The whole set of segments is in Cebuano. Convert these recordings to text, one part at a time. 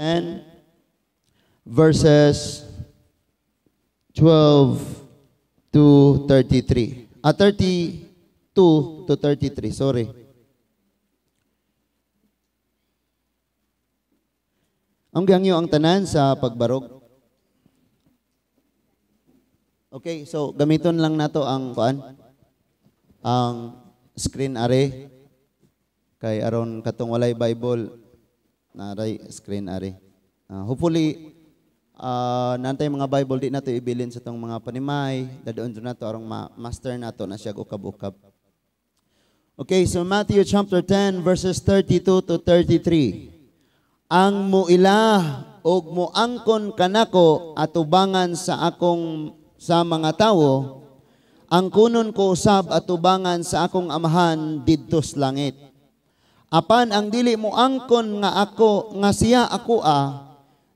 And verses 12 to 33. 32 to 33, sorry. Ang gangyo ang tanan sa pagbarog. Okay, so gamiton lang nato ang kuan, ang screen are kay aron katong walay Bible naray screen are. Hopefully nantay mga Bible di nato ibilin sa tong mga panimay, dadoon nato arong ma-master nato na siya ukab-ukab. Okay, so Matthew chapter 10 verses 32 to 33. Ang muila og muangkon kanako atubangan sa akong sa mga tawo, ang kunon ko usab atubangan sa akong amahan didto sa langit. Apan ang dili muangkon nga ako nga siya ako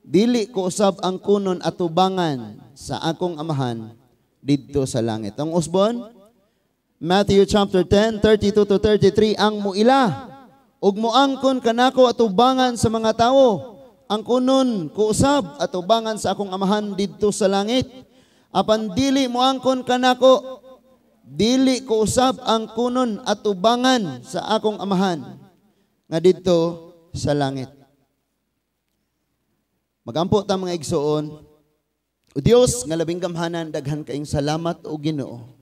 dili ko usab ang kunon atubangan sa akong amahan didto sa langit. Ang usbon, Matthew chapter 10, 32 to 33, ang muila ug muangkon kanako atubangan sa mga tawo, ang kunon ko usab atubangan sa akong amahan didto sa langit. Apan dili muangkon kanako, dili ko usab ang kunon atubangan sa akong amahan nga didto sa langit. Magampo ta mga igsoon. O Dios nga labing gamhanan, daghan kaayong salamat o Ginoo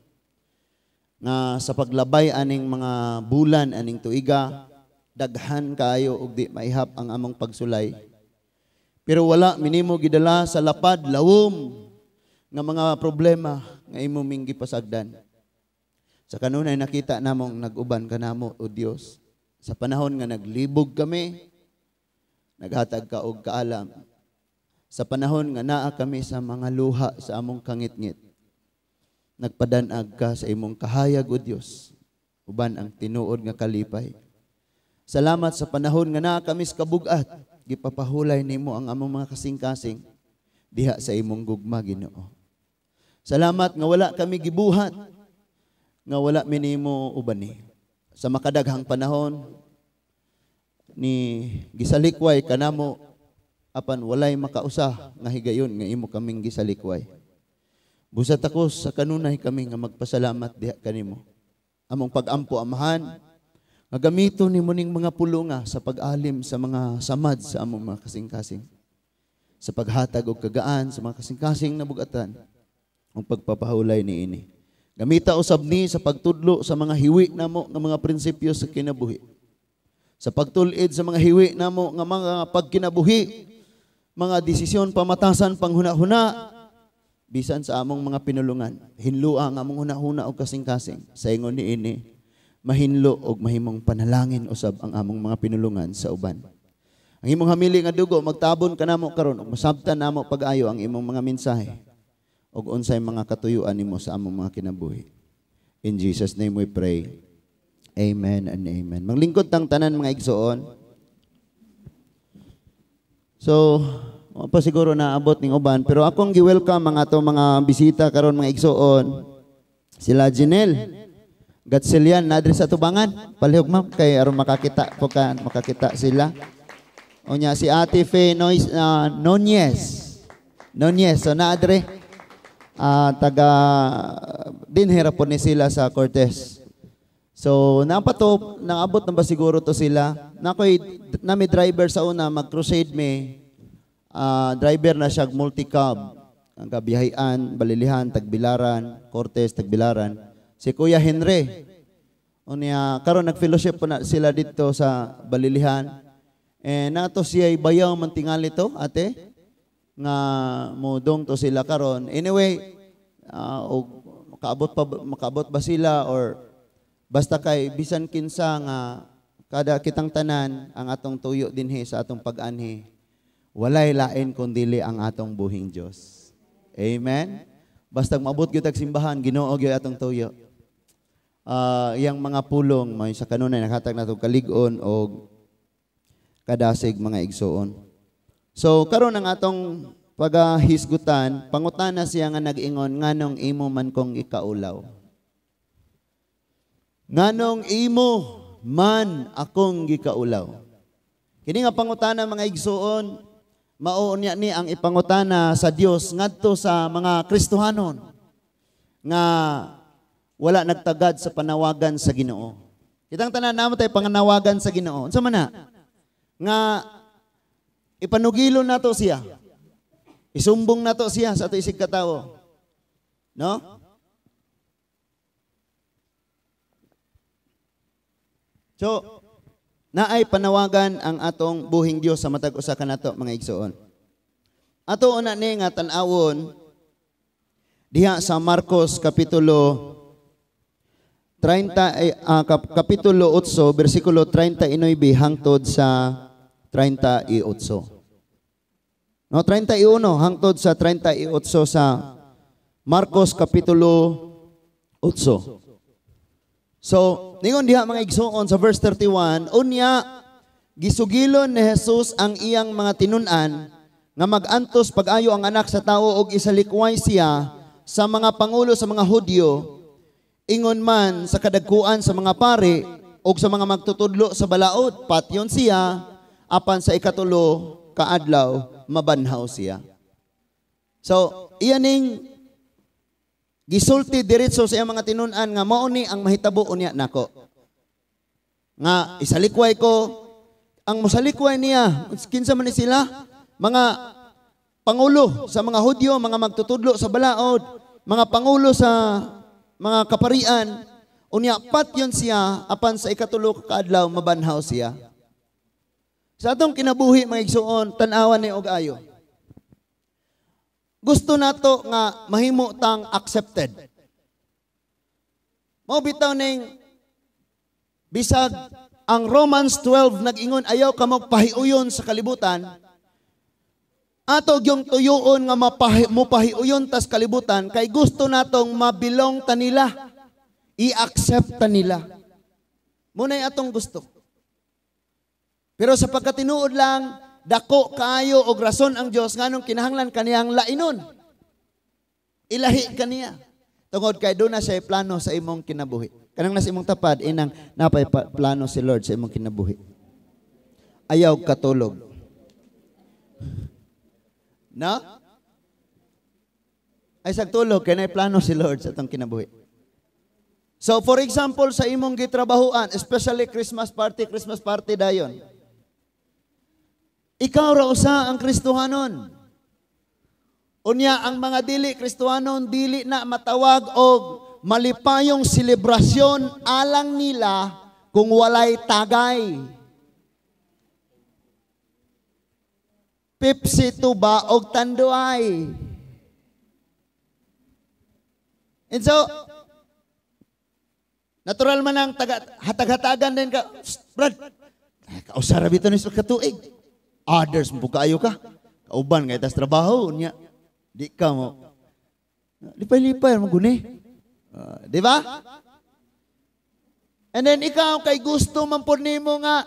nga sa paglabay aning mga bulan aning tuiga, daghan kaayo og di maihap ang among pagsulay. Pero wala minimo gidala sa lapad lawom nga mga problema nga imo ming gipasagdan. Sa kanunay nakita namong nag-uban ka namo o Dios. Sa panahon nga naglibog kami, naghatag ka og kaalam. Sa panahon nga naa kami sa mga luha sa among kangitngit, nagpadanag ka sa imong kahayag o Dios, uban ang tinuod nga kalipay. Salamat sa panahon nga naa kami sa kabugat, gipapahulay nimo ang among mga kasing-kasing diha sa imong gugma, Ginoo. Salamat nga wala kami gibuhat, nga wala minimo ubani. Sa makadaghang panahon ni gisalikway kanamo, apan walay makausa nga higayon nga imo kaming gisalikway. Busat ako sa kanunay kami nga magpasalamat diha kanimo. Among pagampo, Amahan, nga gamito nimo ning mga pulunga sa pag-alim sa mga samad sa among mga kasing-kasing, sa paghatag og kagaan sa mga kasing-kasing na bugatan, ang pagpapahulay niini. Gamita usab ni sa pagtudlo sa mga hiwi namo nga mga prinsipyo sa kinabuhi, sa pagtul-id sa mga hiwi namo nga mga pagkinabuhi, mga desisyon pamatasan panghuna-huna, bisan sa among mga pinulungan. Hinloa ang among huna-huna og kasing-kasing. Sa ingon niini, mahinlo og mahimong panalangin usab ang among mga pinulungan sa uban. Ang imong hamili nga dugo magtabon kanamo karon ug masabtan namo pag-ayo ang imong mga mensahe ug unsay mga katuyuan nimo sa among mga kinabuhi. In Jesus' name we pray. Amen and amen. Maglingkod tang tanan mga igsoon. So, wa pa siguro naabot ning uban, pero akong gi-welcome ang ato mga bisita karon mga igsoon. Sila Janelle Gatselian na sa tubangan. Palihog ma'am kay aron makakita po ka, makakita sila. Unya si Ate Fe Nois, Nonyes. Nonyes, so naadre taga dinhira po ni sila sa Cortez. So napato naabot na ba siguro to sila? Nakoy nami driver sa una mag-crusade me. Driver na siya multicab. Ang kabiyahian, Balilihan, Tagbilaran, Cortez, Tagbilaran. Si Kuya Henry. Unya karon nag-fellowship po na sila dito sa Balilihan. Eh nato siya bayaw man tingali to, ate, nga mudong to sila karon. Anyway, og makaabot ba sila or basta kay bisan kinsa nga kada kitang tanan ang atong tuyo dinhi sa atong pag-anhi, walay lain kundili ang atong buhing Dios. Amen. Basta maabot gyud tag simbahan, Ginoo gyud atong tuyo. Iyang mga pulong may sa kanunay nakatag nato kalig-on og kadasig mga igsoon. So karon ang atong pagahisgutan, pangutana siya nga nag-ingon, nganong imo man kong ikaulaw? Nganong imo man akong gikaulaw? Kini nga pangutana mga igsoon, Mao unya ni ang ipangutana sa Dios ngadto sa mga Kristohanon nga wala nagtagad sa panawagan sa Ginoo. Kitang tanan namo tay panganawagan sa Ginoo. Unsa man na? Nga ipanugilon nato siya. Isumbong nato siya sa ato isig katawo. No? So, naay panawagan ang atong buhing Dios sa matag usa kanato mga igsoon. Ato una ni nga tan-awon diha sa Marcos kapitulo 30 kapitulo 8 bersikulo 39 hangtod sa 38. No, 31 hangtod sa 38 sa Marcos kapitulo 8. So, ningon diha mga igsoon sa verse 31, unya gisugilon ni Jesus ang iyang mga tinun-an nga mag-antos pag-ayo ang anak sa tao og isalikway siya sa mga pangulo sa mga Hudyo, ingon man sa kadagkuan sa mga pari og sa mga magtutudlo sa balaod, patyon siya apan sa ikatulo kaadlaw mabanhaw siya. So, iyaning gisulti diretso sa iyang mga tinun-an nga mao ni ang mahitabo unya nako. Nga isalikway ko, ang mosalikway niya, kinsa man ni sila? Mga pangulo sa mga Hudyo, mga magtutudlo sa balaod, mga pangulo sa mga kaparian, unya patyon siya apan sa ikatulo ka adlaw mabanhaw siya. Sa atong kinabuhi mga igsuon, tan-awan ni og ayo. Gusto nato nga mahimo tang accepted. Mao bitaw ning bisag ang Romans 12 nag-ingon ayaw ka magpahiuyon sa kalibutan. Ato gyung tuyuon nga mopahiuyon tas kalibutan kay gusto natong mabilong ta nila, i-accept ta nila. Muna'y atong gusto. Pero sa pagkatinuod lang, dako kaayo og rason ang Dios nganong kinahanglan kaniyang lainon. Ilahi kaniya. Tungod kay doon na siya plano sa imong kinabuhi. Kanang nasa imong tapad, inang napay plano si Lord sa imong kinabuhi. Ayaw katulog. No? Ay sagtulog, kay nay plano si Lord sa atong kinabuhi. So for example, sa imong gitrabahuan, especially Christmas party dayon. Ikaw ra usa ang Kristohanon. Unya ang mga dili Kristohanon dili na matawag og malipayong selebrasyon alang nila kung walay tagay. Pepsi tuba og tanduay. And so, natural man ang hatag-hatagan din ka. Shh, Brad, kausara bitaw ni sa katuig. Others mo kaayo ka. Kauban nga itas trabaho niya. Di ka mo. Lipay-lipay mo guni. Di ba? And then ikaw kay gusto man pod nimo nga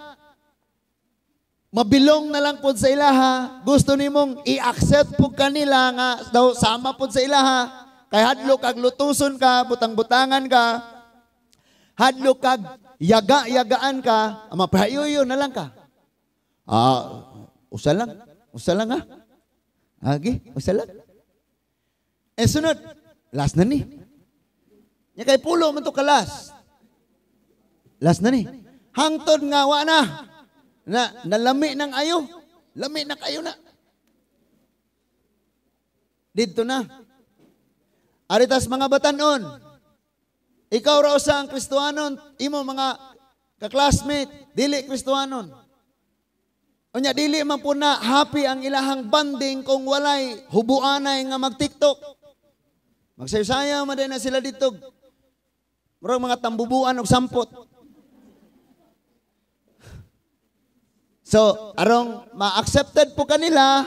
mabilong na lang pod sa ilaha, gusto nimong i-accept pod kanila nga daw sama pod sa ilaha, kay hadlok kag lutuson ka, butang-butangan ka, hadlok kag yaga-yagaan ka, mapahiyo na lang ka. Usa lang ha. Agi, usa lang. Eh sunod, last na ni. Nya kay pulo man to ka last. Last na ni. Hangtod nga wa na. Na nalami ng ayo. Lami na kayo na. Didto na. Aritas mga batanon. Ikaw raw sa ang Kristohanon, imo mga kaklasmate, dili Kristohanon. Unya dili man po na happy ang ilahang banding kung walay hubuanay nga mag-TikTok. Magsaysaya man din na sila dito. Murag mga tambubuan og sampot. So, arong ma-accepted po kanila,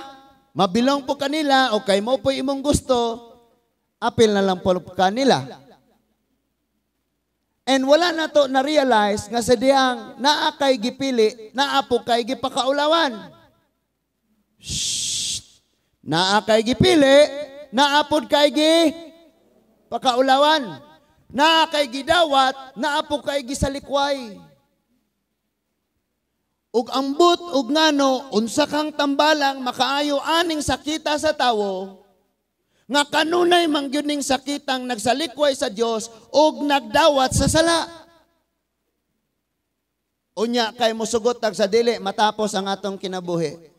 mabilong po kanila, o kay mo po imong gusto, apil na lang po kanila. And wala na to na-realize nga sa diyang naa kay gipili, naa po kay gipakaulawan. Shhh! Naa kay gipili, naa po kay gipakaulawan. Naa kay gidawat, naa po kay gisalikway. Ug ambot ug ngano unsa kang tambalang makaayo aning sakita sa tawo nga kanunay man gyud ning sakitang nagsalikway sa Dios ug nagdawat sa sala. Unya kay mosugot tag sa dili matapos ang atong kinabuhi.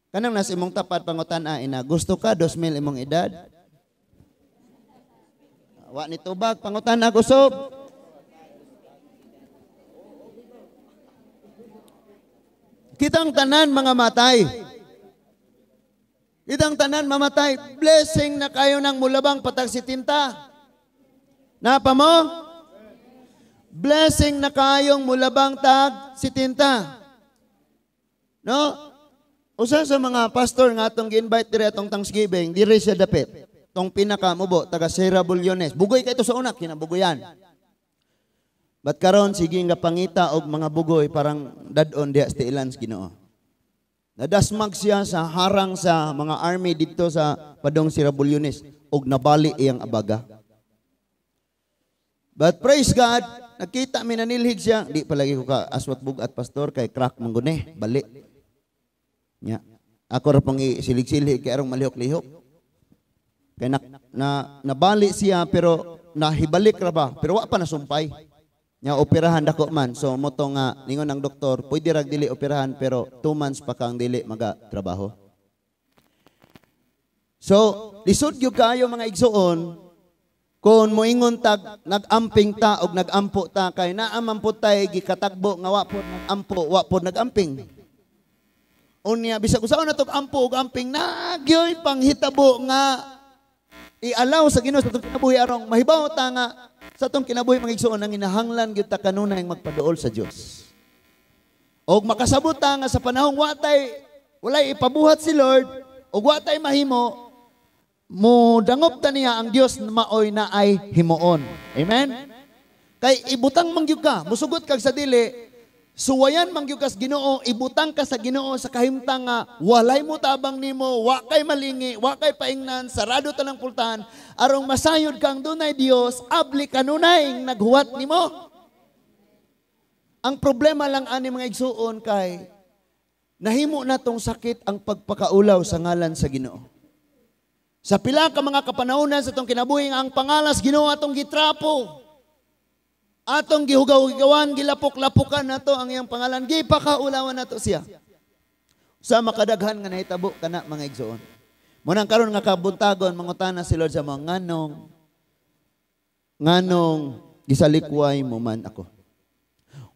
Kanang nas imong tapat pangutan-a ina, gusto ka 2000 imong edad? Wa ni tubag pangutan-a kusob. Kitang tanan mga matay. Kitang tanan mamatay. Blessing na kayo ng mulabang patag si tinta. Napa mo? Blessing na kayong mulabang tag si tinta. No? Usa sa mga pastor nga atong gi-invite diri atong Thanksgiving, diri siya dapit. Tong pinakamubo, taga Sierra Bulyones. Bugoy kay ito sa una, kinabugoyan. But karon sige nga pangita og mga bugoy parang dadon diha sa tiilan sa Ginoo. Nadasmag siya sa harang sa mga army didto sa padong Sierra Bulyones og nabali iyang abaga. But praise God, nakita mi nanilhig siya. Di palagi ko ka aswat bugat pastor kay crack manggune, bali. Nya. Ako ra pang isilig-silig kay arong malihok-lihok. Kay nabali siya pero nahibalik ra ba, pero wa pa nasumpay. Nya operahan dako man. So moto nga ningon ang doktor, pwede rag dili operahan pero 2 months pa kang dili magatrabaho. So lisod gyud kaayo mga igsuon kung moingon tag nag-amping ta og nag-ampo ta kay naa man pud tay gikatagbo nga wa pod nag-ampo, wa pod nag-amping. Unya bisag usaon na tog ampo og amping nagyoy panghitabo nga ialaw sa Ginoo sa atong kinabuhi arong mahibaw ta nga sa atong kinabuhi mga igsuon ang inahanglan gyud ta kanunay magpaduol sa Dios. Og makasabot ta nga sa panahong wa tay walay ipabuhat si Lord og wa tay mahimo, mo dangop ta niya ang Dios maoy na ay himuon. Amen? Kay ibutang man gyud ka, musugot kag sa dili, suwayan man gyud ka sa Ginoo, ibutang ka sa Ginoo sa kahimtang nga walay mo tabang nimo, wa kay malingi, wa kay paingnan, sarado tanang pultahan, arong masayod kang dunay Dios, abli kanunay naghuwat nimo. Ang problema lang ani mga igsuon kay nahimo na tong sakit ang pagpakaulaw sa ngalan sa Ginoo. Sa pila ka mga kapanahonan sa tong kinabuhi ang pangalas Ginoo atong gitrapo. Atong gihugaw-higawan, gilapok-lapukan nato ang iyang pangalan, gipakaulawan nato siya. Sa makadaghan nga nahitabo kana mga igsoon. Munang karon nga kabuntagon mangutana si Lord sa mga nganong gisalikway mo man ako.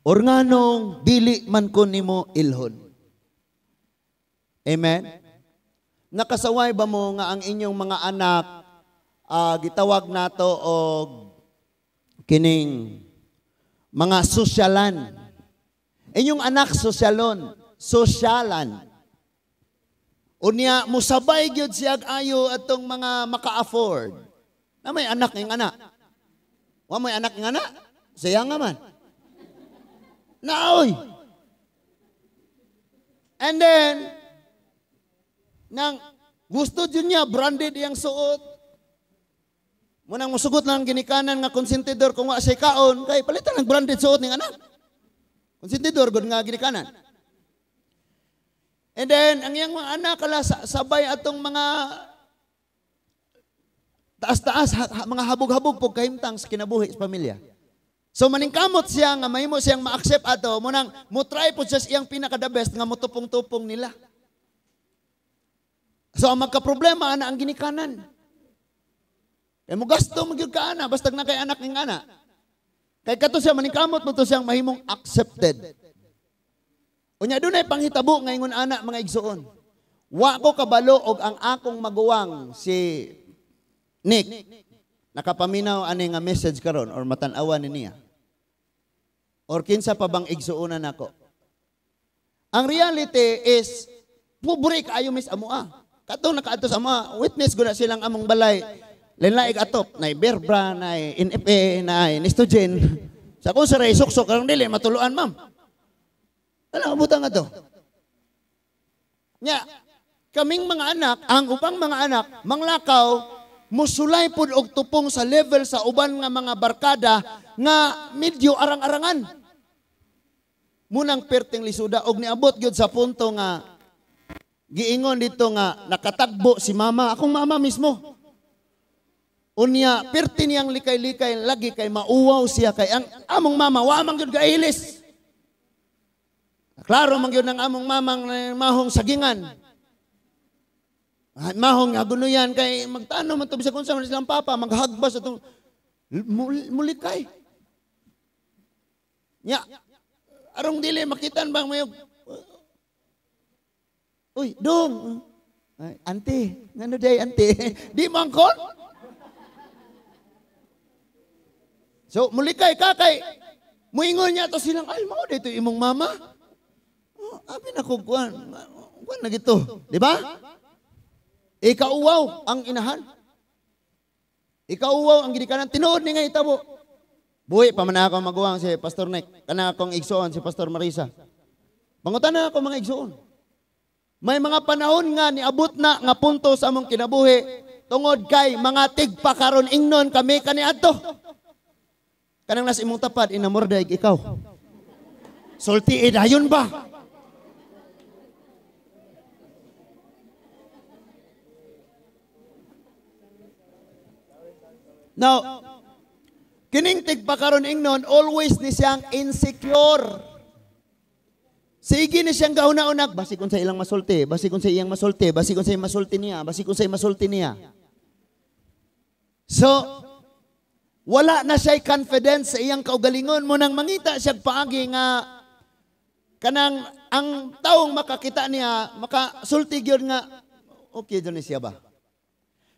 Or nganong dili man ko nimo ilhon. Amen. Nakasaway ba mo nga ang inyong mga anak gitawag nato og kining mga sosyalan? Inyong anak sosyalon, sosyalan. Unya musabay gyud siya ayo atong mga maka-afford. Na may anak ng anak. Wa may anak ng anak? Siya nga man. Naoy. And then nang gusto jud niya branded iyang suot. Munang musugot lang ginikanan nga konsentidor kung wa siya kaon kay palitan ang branded suot ning anak. Konsentidor gud nga ginikanan. And then ang iyang mga anak kala sabay atong mga taas-taas mga habog-habog pug kahimtang sa kinabuhi sa pamilya. So maningkamot siya nga mahimo siyang ma-accept ato, munang mo try pud siya iyang pinaka the best nga motupong-tupong nila. So ang magka-problema ana ang ginikanan. Kay mo gasto magyud ka ana basta na kay anak ning ana. Kay kato siya maningkamot mo to siyang mahimong accepted. Unya dunay panghitabo nga ingon ana mga igsuon. Wa ko kabalo og ang akong maguwang si Nick nakapaminaw ani nga message karon or matan-awan ni niya. Or kinsa pa bang igsuonan nako. Ang reality is pobre kaayo mis amoa. Katong nakaadto sa amoa, witness gud na silang among balay. Lain-laig atop, nay Berbra, nay NFA, nay Nestogen. Sa kung sa ray suksok karong dili matuluan, ma'am. Ano butang ato? Nya, kaming mga anak, ang ubang mga anak manglakaw musulay pud og tupong sa level sa uban nga mga barkada nga medyo arang-arangan. Munang perting lisuda og niabot gyud sa punto nga giingon dito nga nakatagbo si mama, akong mama mismo. Unya perti niyang likay-likay lagi kay mauwaw siya kay ang among mama wa man gyud kailis. Klaro man gyud ang among mamang mahong sagingan. Mahong agunuyan kay magtano man to bisag unsa man silang papa maghagbas atong mulikay. Nya arong dili makitan bang may uy, dong. Ay, ante, ngano day ante? Di mo angkon? So, mulikay ka kay muingon niya to silang, ay, mao dito imong mama. Oh, abi na ko kuan. Kuan na gito, di ba? Ikauwaw ang inahan. Ikauwaw ang ginikanan. Tinuod ni nga itabo. Buhi pa man ako maguwang si Pastor Nick. Kana akong igsoon si Pastor Marisa. Pangutan na ako mga igsoon. May mga panahon nga niabot na nga punto sa among kinabuhi tungod kay mga tigpakaron ingnon kami kaniadto. Kanang nas imong tapad inamorday ikaw. Sulti dayon ba? Now, kining tigpakaron ingnon always ni siyang insecure. Sige ni siyang gauna-unag, basig unsa ilang masulti, basig unsa iyang masulti, basig unsa masulti niya, basig unsa masulti niya. So, wala na siya'y confidence sa iyang kaugalingon mo nang mangita siya paagi nga kanang ang taong makakita niya, makasulti gyud nga okay jud ni siya ba.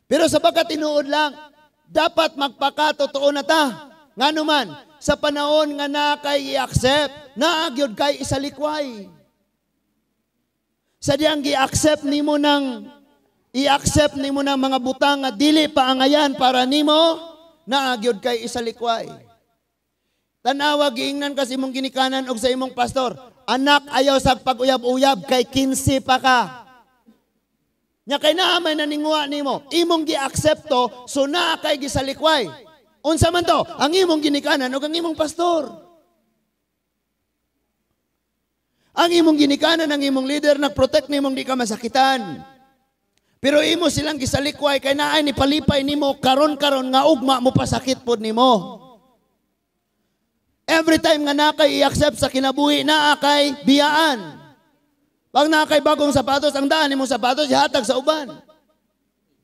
Pero sa pagkatinuod lang, dapat magpakatotoo na ta. Ngano man, sa panahon nga na kay i-accept, naagyod kay isalikway. Sa diyang gi-accept nimo ng i-accept nimo ng mga butang nga dili paangayan para nimo, naagyod kay isalikway. Tanawa giingnan kasi imong ginikanan og sa imong pastor, anak ayaw sa pag-uyab-uyab kay 15 pa ka. Nya kay naa may naninguha nimo, imong gi-accepto, so naa kay gisalikway. Unsa man to? Ang imong ginikanan og ang imong pastor. Ang imong ginikanan, ang imong leader nagprotect nimong di ka masakitan. Pero imo silang gisalikway kay naay ni palipay nimo karon-karon nga ugma mo pasakit pod nimo. Every time nga naa kay i-accept sa kinabuhi, naa kay biyaan. Pag naa kay bagong sapatos, ang daan nimong sapatos ihatag sa uban.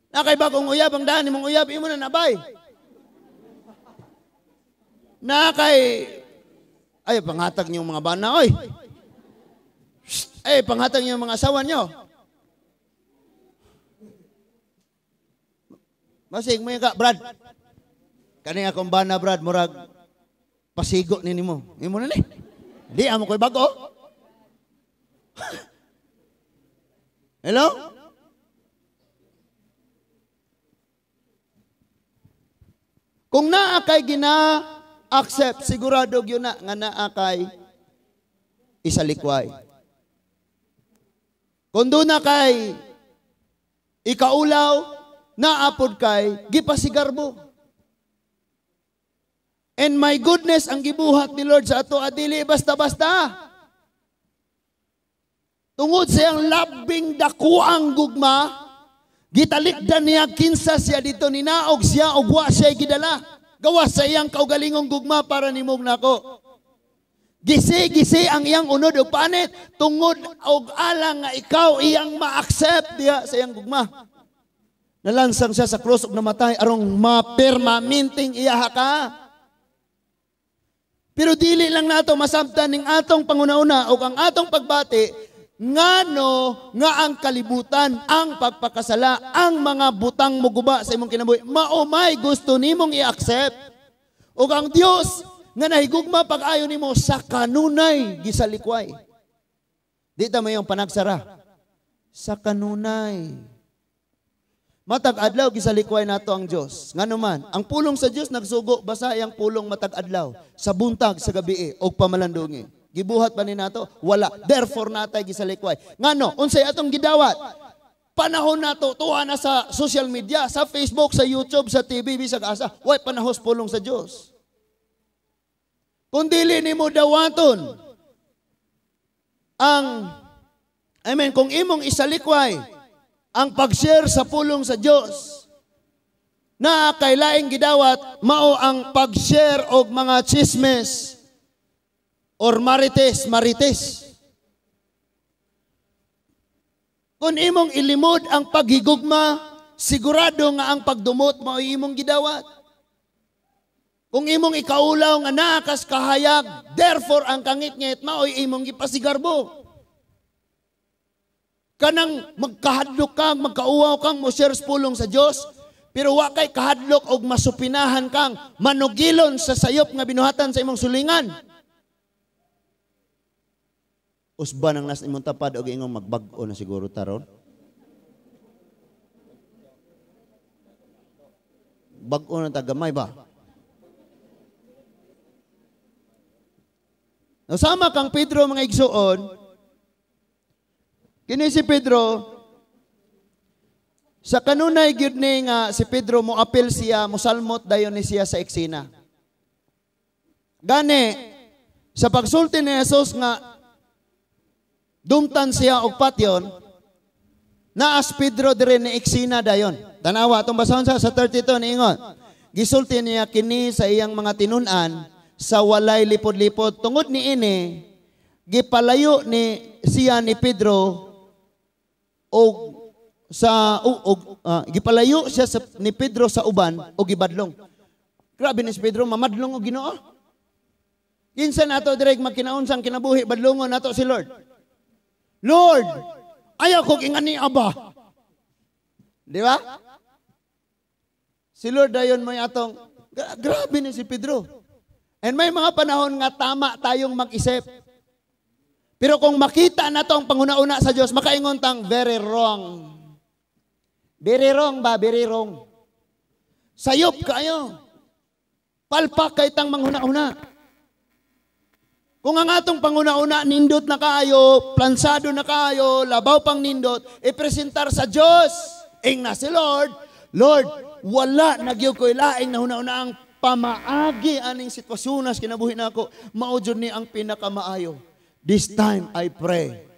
Naa kay bagong uyab, ang daan nimong uyab imo na nabay. Naa kay ay panghatag niyong mga bana oy. Ay panghatag niyong mga asawa niyo. Masig mo ka, Brad. Kani akong bana, Brad, murag pasigo ni nimo. Imo na ni. Di amo koy bago. Hello? Kung naa kay gina-accept, sigurado gyud na nga naa kay isalikway. Kung doon na kay ikaulaw, naapod kay gipasigarbo. And my goodness, ang gibuhat ni Lord sa ato adili basta-basta. Tungod sa iyang labing dakuang gugma, gitalikdan niya kinsa siya dito, ninaog siya og wa siya gidala. Gawas sa iyang kaugalingong gugma para nimog nako. Gisi-gisi ang iyang unod og panit tungod og alang nga ikaw iyang ma-accept diha sa iyang gugma. Nalansang siya sa krus ug namatay arong mapermaminting iyaha ka. Pero dili lang nato masabtan ning atong panguna-una ug ang atong pagbati ngano nga ang kalibutan, ang pagpakasala, ang mga butang muguba sa imong kinabuhi, maumay gusto nimong i-accept. Ug ang Dios nga nahigugma pag-ayo nimo sa kanunay gisalikway. Di ta mayong panagsara. Sa kanunay. Matag adlaw gisalikway nato ang Dios. Ngano man, ang pulong sa Dios nagsugo basa iyang pulong matag adlaw sa buntag, sa gabi og pamalandungi. Gibuhat pa ni nato? Wala. Therefore natay gisalikway. Ngano, unsay atong gidawat? Panahon nato tuwa na sa social media, sa Facebook, sa YouTube, sa TV, bisag asa. Way panahos pulong sa Dios. Kung dili nimo dawaton Ang I mean, kung imong isalikway ang pag-share sa pulong sa Dios, na kay laing gidawat, mao ang pag-share og mga chismes or marites, marites. Kung imong ilimod ang paghigugma, sigurado nga ang pagdumot mao imong gidawat. Kung imong ikaulaw nga naa kas kahayag, therefore ang kangit-ngit mao'y imong gipasigarbo. Kanang magkahadlok kang, magkauwaw kang mo share pulong sa Dios, pero wa kay kahadlok og masupinahan kang manugilon sa sayop nga binuhatan sa imong sulingan. Usba nang nas imong tapad og ingong magbag-o na siguro taron. Bag-o na ta gamay ba? Sama kang Pedro, mga igsuon, kini si Pedro, sa kanunay gyud ni nga si Pedro moapil siya, mosalmot dayon ni siya sa eksena. Gani, sa pagsulti ni Jesus nga dumtan siya og patyon, naas Pedro dire ni eksena dayon. Tanawa, atong basahon sa 32 niingon. Gisulti niya kini sa iyang mga tinun-an sa walay lipod-lipod. Tungod ni ini, gipalayo ni siya ni Pedro og sa gipalayo siya sa, ni Pedro sa uban og gibadlong. Grabe ni si Pedro, mamadlong og Ginoo. Kinsa nato direk magkinaunsang kinabuhi, badlongon nato si Lord. Lord, ayaw kog ingani aba. Di ba? Si Lord dayon may atong grabe ni si Pedro. And may mga panahon nga tama tayong mag-isip. Pero kung makita na to ang panguna-una sa Diyos, makaingon tang very wrong. Very wrong ba? Very wrong. Sayop kayo. Palpak kay tang manghuna-una. Kung ang atong panguna-una, nindot na kaayo, plansado na kaayo, labaw pang nindot, ipresentar sa Diyos. Ing na si Lord, Lord, wala nagyo ko'y laing nahuna-una ang pamaagi aning sitwasyon nas kinabuhi nako, mao jud ni ang pinakamaayo. This time I pray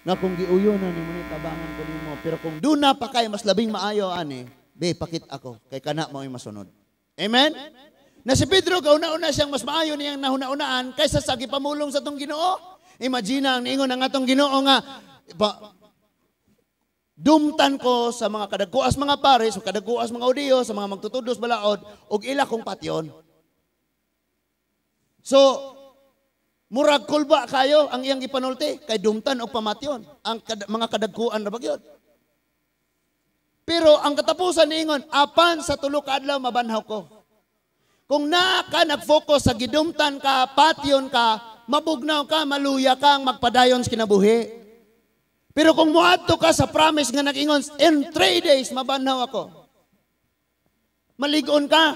nga kung giuyo na nimo ni tabangan ko nimo, pero kung duna pa kay mas labing maayo ani, be pakit ako kay kana mao'y masunod. Amen. Na si Pedro gauna-una siyang mas maayo niyang nahuna-unaan kaysa sa gipamulong sa atong Ginoo. Imagine ang niingon ang atong Ginoo nga dumtan ko sa mga kadagkuas mga pare, sa kadagkuas mga Hudiyo, sa mga magtutudos balaod, og ila kong patyon. So, murag kulba kayo ang iyang gipanulti, kay dumtan og pamatyon, ang mga kadagkuan ra bagyod. Pero ang katapusan niingon, apan sa tulo ka adlaw mabanhaw ko. Kung naa ka nag-focus sa gidumtan ka, patyon ka, mabugnaw ka, maluya ka, ang magpadayon sa kinabuhi. Pero kung muadto ka sa promise nga nag-ingon, in 3 days, mabanhaw ako. Maligon ka.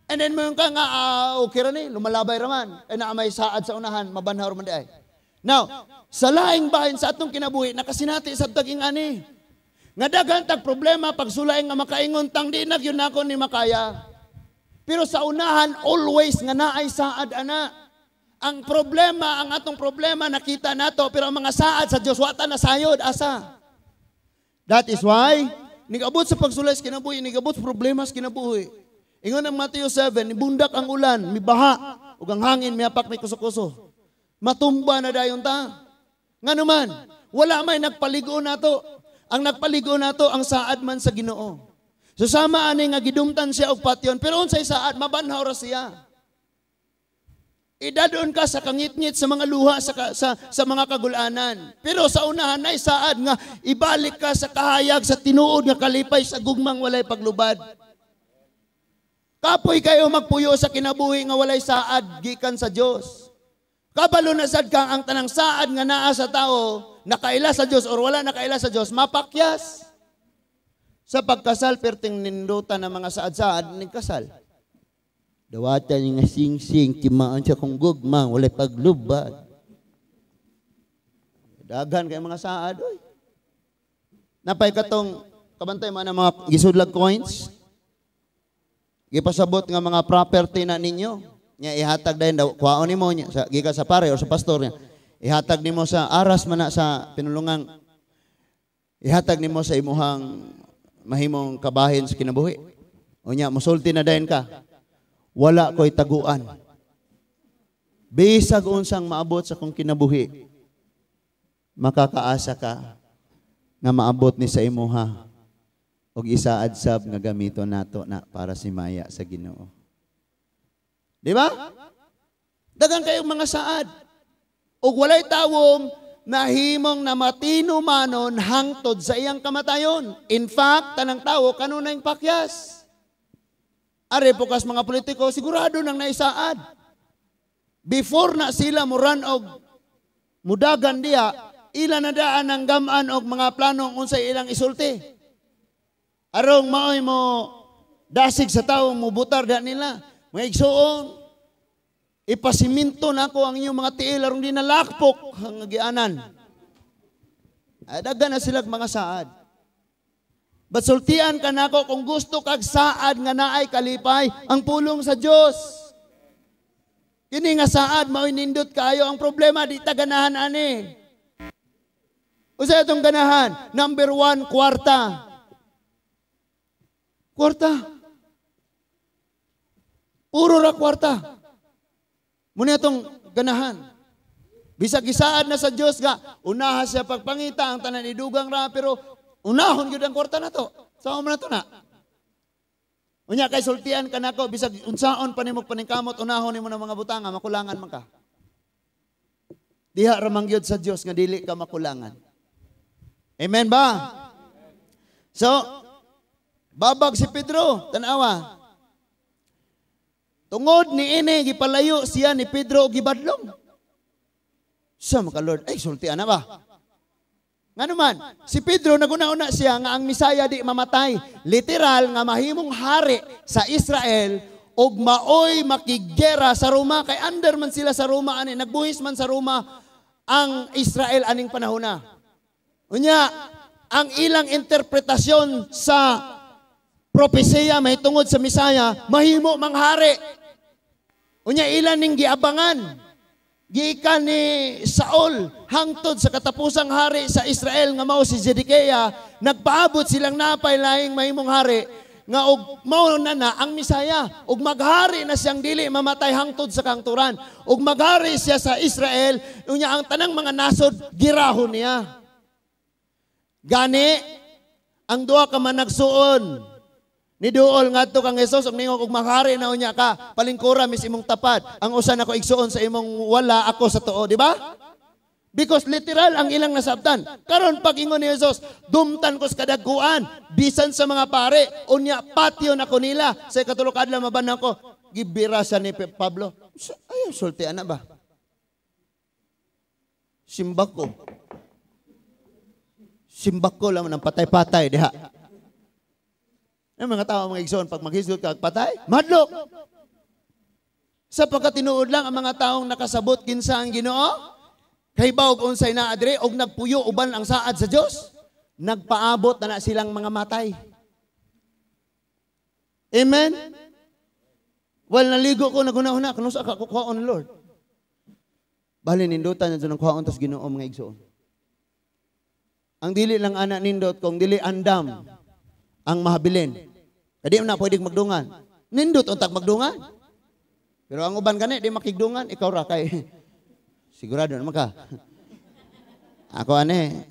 And then mo ka nga, okay ra ni, lumalabay raman. Ay naa may saad sa unahan, mabanhaw raman di ay. Now, sa laing bahin sa atong kinabuhi, nakasinati sa taging ani. Nga daghan tag problema, pagsulaing nga makaingon, tang di na gyud nako ni makaya. Pero sa unahan, always nga naay saad ana. Ang problema, ang atong problema, nakita nato, pero ang mga saad sa Diyos, wata na sayod, asa. That is why, nigabot sa pagsulay sa kinabuhi, nigabot sa problema sa kinabuhi. Ingon ang Matthew 7, nibundak ang ulan, mibaha, ug ang hangin, miapak, may kuso-kuso. Matumba na dayon ta. Nga naman, wala may nagpaligo nato. Ang nagpaligo nato, ang saad man sa Ginoo. So sama ani nga gidumtan siya og patyon, pero unsay saad, mabanhaw ra siya. Idadon ka sa kangitngit sa mga luha sa mga kagulanan. Pero sa unahan ay saad nga ibalik ka sa kahayag, sa tinuod nga kalipay, sa gugmang walay paglubad. Kapoy kayo magpuyo sa kinabuhi nga walay saad gikan sa Dios. Kabalo na sad kang ang tanang saad nga naa sa tao, nakaila sa Dios or wala nakaila sa Dios, mapakyas. Sa pagkasal perting nindutan ng mga saad-saad ning kasal. Dawatan nga sing-sing, timaan siya kung gugma, walay paglubad. Daghan kay mga saad, oy. Napay katong, kabantay man ang mga gisudlag coins. Gipasabot nga mga property na ninyo. Nya ihatag dayon daw, kuhaon nimo niya, sa, gikan sa pare o sa pastor niya. Ihatag nimo sa aras man na sa pinulungang, ihatag nimo sa imuhang mahimong kabahin sa kinabuhi. Unya musulti na dayon ka. Wala ko'y taguan. Bisag unsang maabot sa kong kinabuhi, makakaasa ka nga maabot ni sa imuha og isaad sab nga gamiton nato na para si maya sa Ginoo. Di ba? Dagan kayong mga saad. Og walay tawong nahimong na matinumanon hangtod sa iyang kamatayon. In fact, tanang tawo kanunay pakyas. Are po kas mga politiko, sigurado nang naisaad. Before na sila muran og mudagan diya, ila na daan ang gamaan og mga planong unsay ilang isulti. Arong maoy mo dasig sa tawo mubutar da nila. Mga igsuon, ipasiminto na ako ang inyong mga tiil arong di nalakpok ang gianan. Ay, daghan na sila mga saad. But sultian ka nako kung gusto kag saad nga naay kalipay ang pulong sa Dios. Kini nga saad mao'y nindot kaayo, ang problema di ta ganahan ani. Usa atong ganahan? Number 1, kwarta. Kwarta. Puro ra kwarta. Muna itong ganahan. Bisag gisaad na sa Dios nga unaha siya pagpangita ang tanan idugang ra, pero unahon gyud ang kwarta na to. Sa man na to na. Unya kay sultian ka nako bisag unsaon pa nimo paningkamot, unahon nimo ng mga butanga, makulangan man ka. Diha ra man gyud sa Dios nga dili ka makulangan. Amen ba? So, babag si Pedro, tan-awa. Tungod ni ini gipalayo siya ni Pedro og gibadlong. Sa maka Lord, ay sultian na ba? Ngano man, si Pedro naguna-una siya nga ang Misaya di mamatay. Literal nga mahimong hari sa Israel og maoy makiggera sa Roma, kay under man sila sa Roma ani, nagbuhis man sa Roma ang Israel aning panahona. Unya, ang ilang interpretasyon sa propesiya mahitungod sa Misaya, mahimo manghari. Unya ilan ning giabangan. Gikan ni Saul hangtod sa katapusang hari sa Israel nga mao si Zedekiah, nagpaabot silang napay laing mahimong hari nga og mao na na ang Misaya, og maghari na siyang dili mamatay hangtod sa kangturan, og maghari siya sa Israel. Unya ang tanang mga nasod girahon niya. Gani ang duha ka managsuon niduol ngadto kang Hesus og ningon, og maghari na unya ka, palingkura mis imong tapad. Ang usa nako igsuon sa imong wala, ako sa tuo, di ba? Because literal ang ilang nasabtan. Karon pag ingon ni Hesus, dumtan ko sa kadagkuan bisan sa mga pare, unya patyon ako nila sa ikatulo ka adlaw mabanhaw ko. Gibira sa ni Pablo. Ayaw sultian na ba? Simbako. Simbako lang ng patay-patay diha. Ang mga tao, mga igsoon, pag maghisgot ka, patay, madlok. Sa pagkatinuod lang ang mga taong nakasabot kinsa ang Ginoo, kay baog unsay naa diri og nagpuyo uban ang saad sa Dios, nagpaabot na na silang mga matay. Amen? Well, naligo ko, naguna-una, kano sa ka kuhaon ni Lord. Bali, nindutan na dyan ang kuhaon tas Ginoo, mga igsoon. Ang dili lang ana nindot, kung dili andam ang mahabilin. Kadi na pwede magdungan. Nindot untag magdungan. Pero ang uban gani di makigdungan, ikaw ra kay sigurado naman ka. Ako ane.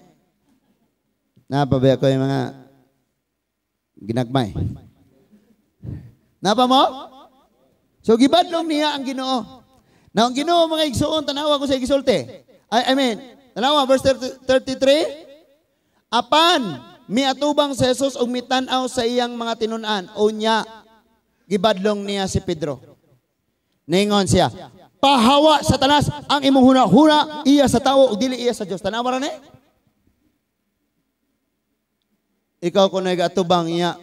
Napabaya ko yung mga ginagmay. Napa mo? So gibadlong niya ang Ginoo. Na ang Ginoo, mga igsuon, tanawa ko sa gisulti. I mean, tanawa verse 33. Apan miatubang sa Jesus og mitan-aw sa iyang mga tinun-an, unya gibadlong niya si Pedro. Ningon siya, pahawa Satanas, ang imong huna-huna iya sa tawo ug dili iya sa Dios. Tanawa ra ni. Ikaw kun nagatubang niya,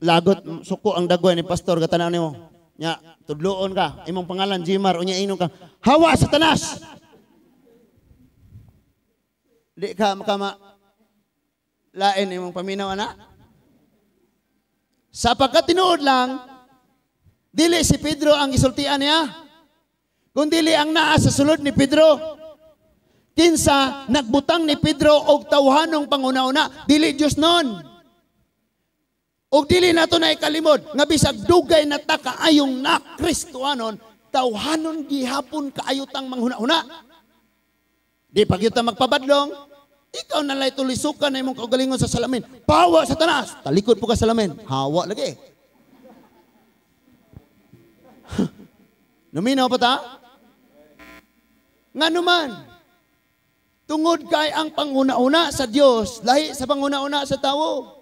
lagot suko ang dagway ni pastor gatanaw nimo. Nya tudloon ka, imong pangalan Jimar, unya inom ka, hawa Satanas. Di ka makama lain imong paminaw ana. Sa pagkatinuod lang, dili si Pedro ang isultian niya, kung dili ang naa sa sulod ni Pedro. Kinsa nagbutang ni Pedro og tawhanong panguna-una, dili Dios nun. Og dili nato na ikalimod nga bisag dugay na ta kaayong na Kristohanon, tawhanon gihapon kaayo tang manghuna-huna. Di pag ta magpabadlong, ikaw na lay tulisukan na imong kaugalingon sa salamin. Pawa Satanas, talikod po ka salamin. Hawa lagi. Numinaw pa ta? Nga naman, tungod kay ang panguna-una sa Dios, lahi sa panguna-una sa tawo.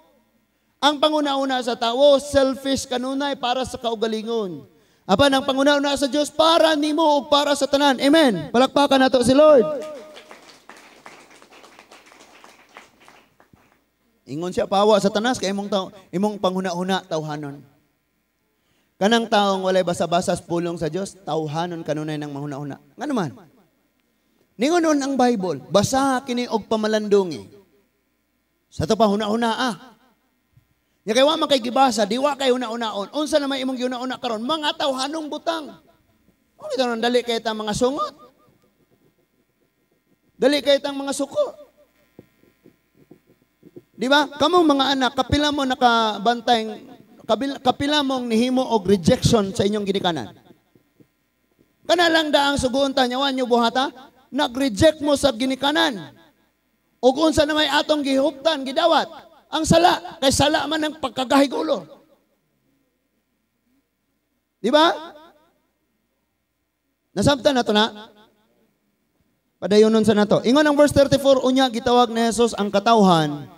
Ang panguna-una sa tawo, selfish kanunay para sa kaugalingon. Apan ang panguna-una sa Dios para nimo ug para sa tanan. Amen. Palakpakan nato si Lord. Ingon siya pawa Satanas kay imong tao, imong panghuna-huna tawhanon. Kanang taong walay basa-basa sa pulong sa Dios, tawhanon kanunay ng manghuna-huna. Ngano man? Ningon ang Bible, basa kini og pamalandungi. Sa to pa huna-huna ah. Nya kay wa man kay gibasa, di wa kay huna-hunaon. Unsa na may imong gihuna-huna karon? Mga tawhanong butang. O bitaw dali kay ta mga sungot. Dali kay tang mga suko. Di ba? Kamong mga anak, kapila mo nakabantay, kapila mong nihimo og rejection sa inyong ginikanan. Kana lang daang suguon ta nya wa nyo buhata, nag-reject mo sa ginikanan. Og unsa na may atong gihuptan, gidawat ang sala, kay sala man ang pagkagahig ulo. Di ba? Nasabtan nato na? Padayonon sa nato. Ingon ang verse 34, unya gitawag ni Jesus ang katawhan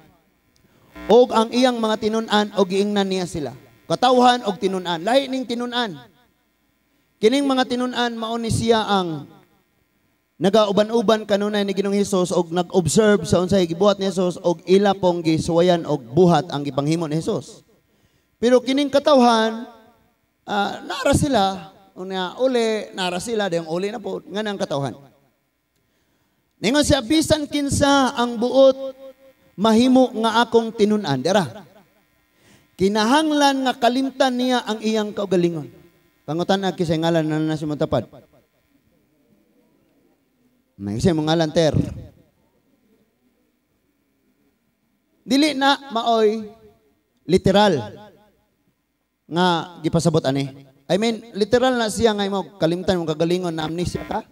og ang iyang mga tinun-an og giingnan niya sila. Katawhan og tinun-an. Lahi ning tinun-an. Kining mga tinun-an mao ni siya ang nagauban-uban kanunay ni Ginoong Hesus og nag-observe sa unsay gibuhat ni Hesus og ila pong gisuwayan og buhat ang gipanghimo ni Hesus. Pero kining katawhan, nara sila, unya uli, nara sila, dayong uli na po, nganang katawhan. Ningon siya, bisan kinsa ang buot mahimo nga akong tinun-an. Dara. Kinahanglan nga kalimtan niya ang iyang kaugalingon. Pangutan na kisay ngalan na na si Montapad. May kisay mong ngalan, ter. Dili na maoy literal nga gipasabot ani. I mean, literal na siya nga imo kalimtan mong kagalingon na amnesia ka.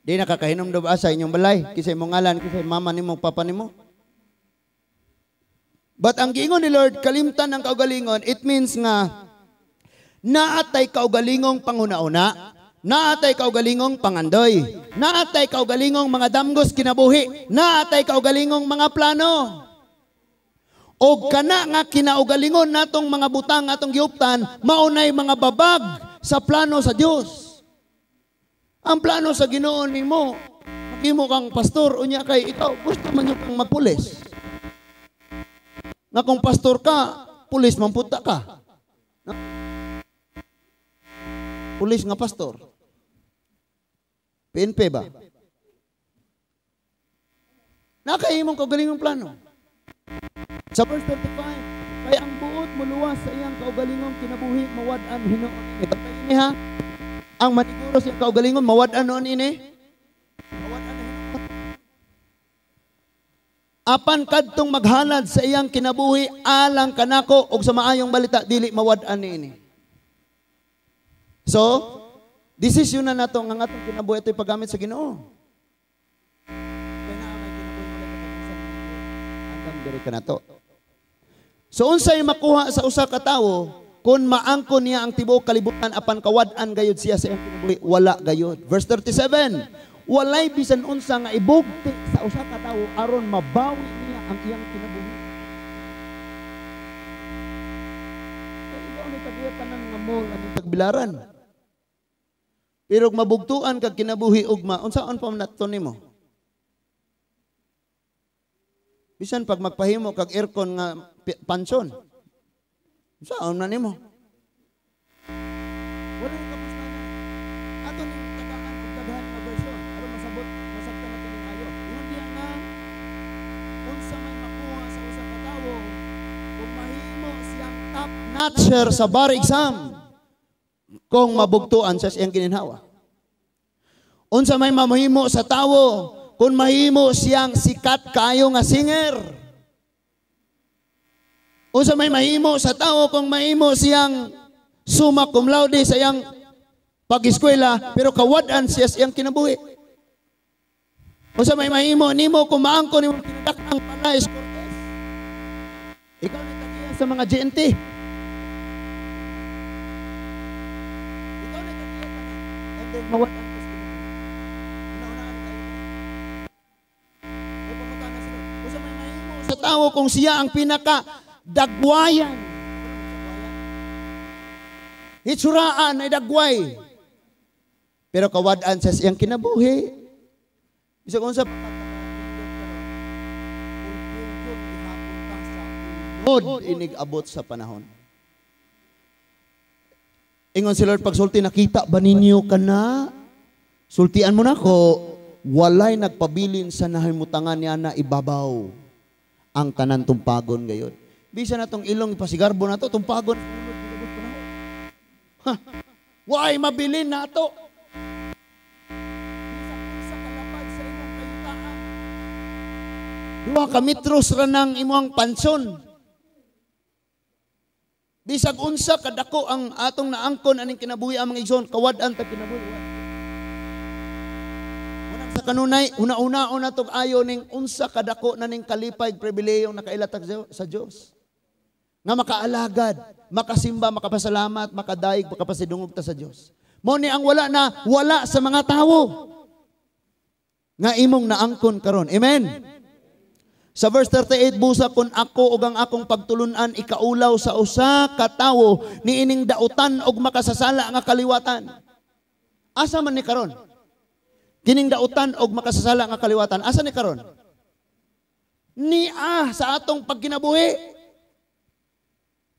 Di nakakahinom do ba sa inyong balay? Kisay mong ngalan, kisay mama nimo, papa nimo. But ang giingon ni Lord, kalimtan ang kaugalingon, it means nga naatay kaugalingong panghuna-una, naatay kaugalingong pangandoy, naatay kaugalingong mga damgos kinabuhi, naatay kaugalingong mga plano. Og kana nga kinaugalingon natong mga butang atong giuptan, maunay mga babag sa plano sa Dios. Ang plano sa Ginoo nimo, maghimo kang pastor, unya kay ikaw gusto man kang magpulis. Nga kung pastor ka, pulis mampunta ka. No? Pulis nga pastor. PNP ba? Nakaimong kaugalingong plano. Sa verse 35, kaya ang buot muluwas sa iyang kaugalingong kinabuhi, mawad-an hinuon ini. Bantayan ini ha. Ang maniguro sa iyang kaugalingon, mawad-an noon ini. Mawad-an hinuon. Apan kadtong maghalad sa iyang kinabuhi alang kanako og sa maayong balita dili mawad-an niini. So, desisyon na nato nga atong kinabuhi ito'y paggamit sa Ginoo. Kaya naa may kinabuhi wala katapusan andam diri kanato. So unsay makuha sa usa ka tawo kung maangkon niya ang tibuok kalibutan apan kawad-an gayud siya sa iyang kinabuhi, wala gayud. Verse 37, walay bisan unsa nga ibugti sa usa ka tawo aron mabawi niya ang iyang kinabuhi. So, ikaw ni tagiya tanan nga mall ang tagbilaran. Pero kung mabugtuan kag kinabuhi ugma, unsaon pa man nato nimo? Bisan pag magpahimo kag aircon nga pansyon, unsaon na nimo? Wala kapos na na. Ato ning tagaan og daghan nga version aron masabot masabtan nato ning ayo. Ingon diha nga unsa may makuha sa usa ka tawo kung mahimo siyang top notcher sa bar exam kung mabugtuan sa iyang gininhawa. Unsa may mamahimo sa tawo kung mahimo siyang sikat kaayo nga singer? Unsa may mahimo sa tao kung mahimo siyang summa cum laude sa iyang pag-eskwela pero kawad-an siya sa iyang kinabuhi? Unsa may mahimo nimo kung maangkon nimo kinadakang Palais Cortez? Ikaw ni tagiya sa mga GNT. Ikaw ni tagiya ka na. And then mawad-an ka sa kinabuhi. Una-unaan kayo. May pumunta na sila. Unsa may mahimo sa tao kung siya ang pinaka dagwayan? Hitsuraan ay dagway. Pero kawad-an sa siyang kinabuhi. Bisag unsa pa inig abot sa panahon. Ingon si Lord pagsulti, nakita ba ninyo kana? Sultian mo nako, walay nagpabilin sa nahimutangan niya na ibabaw ang tanan tumpagon gayon. Bisa na tong ilong ipasigarbo na to, tumpagon. Ha, why mabilin na to? Bisa unsa kalapad sa imong kayutaan. 2 ka metros ra nang imong panson. Bisag unsa kadako ang atong naangkon aning kinabuhi ang mga igsoon, kawad-an ta kinabuhi. Unang sa kanunay, una-unaon na tog ayo ning unsa kadako na ning kalipay pribilehiyong nakailatag sa Dios. Nga makaalagad, makasimba, makapasalamat, makadaig, makapasidungog ta sa Dios. Mao ni ang wala na wala sa mga tawo nga imong naangkon karon. Amen. Sa verse 38, busa kun ako ug ang akong pagtulunan ikaulaw sa usa ka tawo niining dautan og makasasala nga kaliwatan. Asa man ni karon? Kining dautan og makasasala nga kaliwatan, asa ni karon? Nia sa atong pagkinabuhi.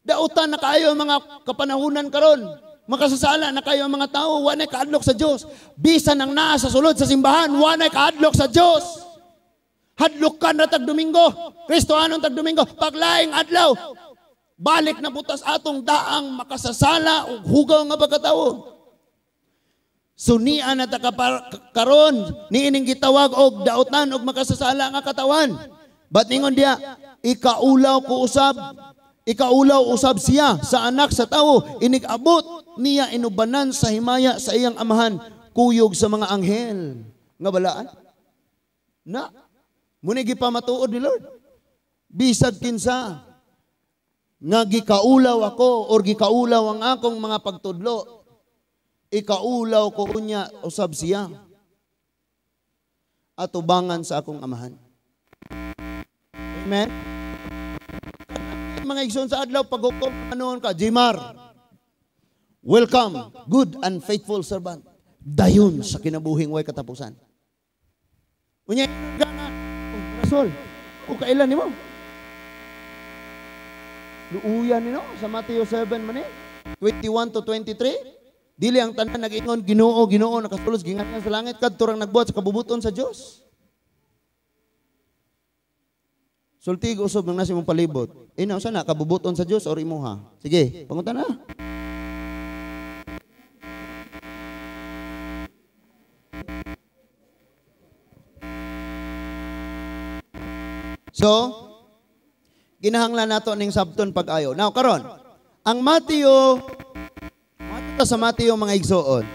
Dautan na kaayo ang mga kapanahunan karon. Makasasala na kayo ang mga tao, wa nay kaadlok sa Dios. Bisan ang naa sa sulod sa simbahan, wa nay kaadlok sa Dios. Hadlukan na tag Domingo, Kristohanon tag Domingo, paglaing adlaw, balik na butas atong daang makasasala ug hugaw nga pagkatawo. Sunian na ta karon niining gitawag og dautan og makasasala nga katawan. But ningon diya, ikaulaw ko usab, ikaulaw usab siya sa anak sa tawo, inig-abot niya inubanan sa himaya sa iyang amahan, kuyog sa mga anghel. Nga balaan? Na, muna gipamatuod ni Lord. Bisag kinsa nga gikaulaw ako or gikaulaw ang akong mga pagtudlo, ikaulaw ko unya usab siya atubangan sa akong amahan. Amen? Mga igsoon sa adlaw, paghukom anon ka, Jimar, welcome, good and faithful servant. Dayon sa kinabuhing way katapusan. Unya, Rasol, o kailan nimo? Luuyan nino sa Matthew 7 man 21 to 23. Dili ang tanan nag-ingon, Ginoo, Ginoo, nakasulos gingan sa langit kadto rang nagbuhat sa kabubuton sa Dios. Sulti usob nang nasa imong palibot. Ina usa na kabubuton sa Dios or imuha? Sige, pangutan na. So, ginahanglan nato ning sabton pag-ayo. Now karon, ang Matthew, mato sa Matthew mga igsoon.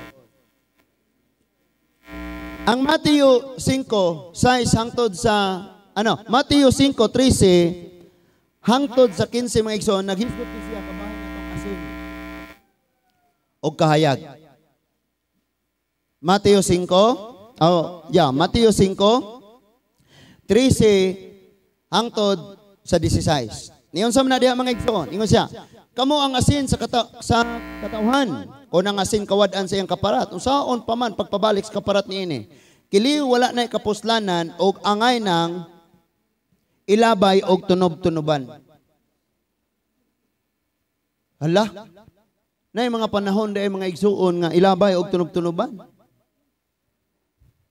Ang Matthew 5:6 hangtod sa ano, Matthew 5:13 hangtod sa 15 mga igsoon, naghisgot ni siya kabahin atong asin og kahayag. Matthew 5, oh, yeah, Matthew 5:13 hangtod sa 16. Niyon sa man diha mga igsoon, ingon siya, kamo ang asin sa katawhan, kon ang asin kawad-an sa iyang kaparat, unsaon pa man pagpabalik sa kaparat niini. Kili wala na kapuslanan og angay nang ilabay og tunob-tunoban. Hala, nay mga panahon dahil mga igsuon nga ilabay og tunob-tunoban.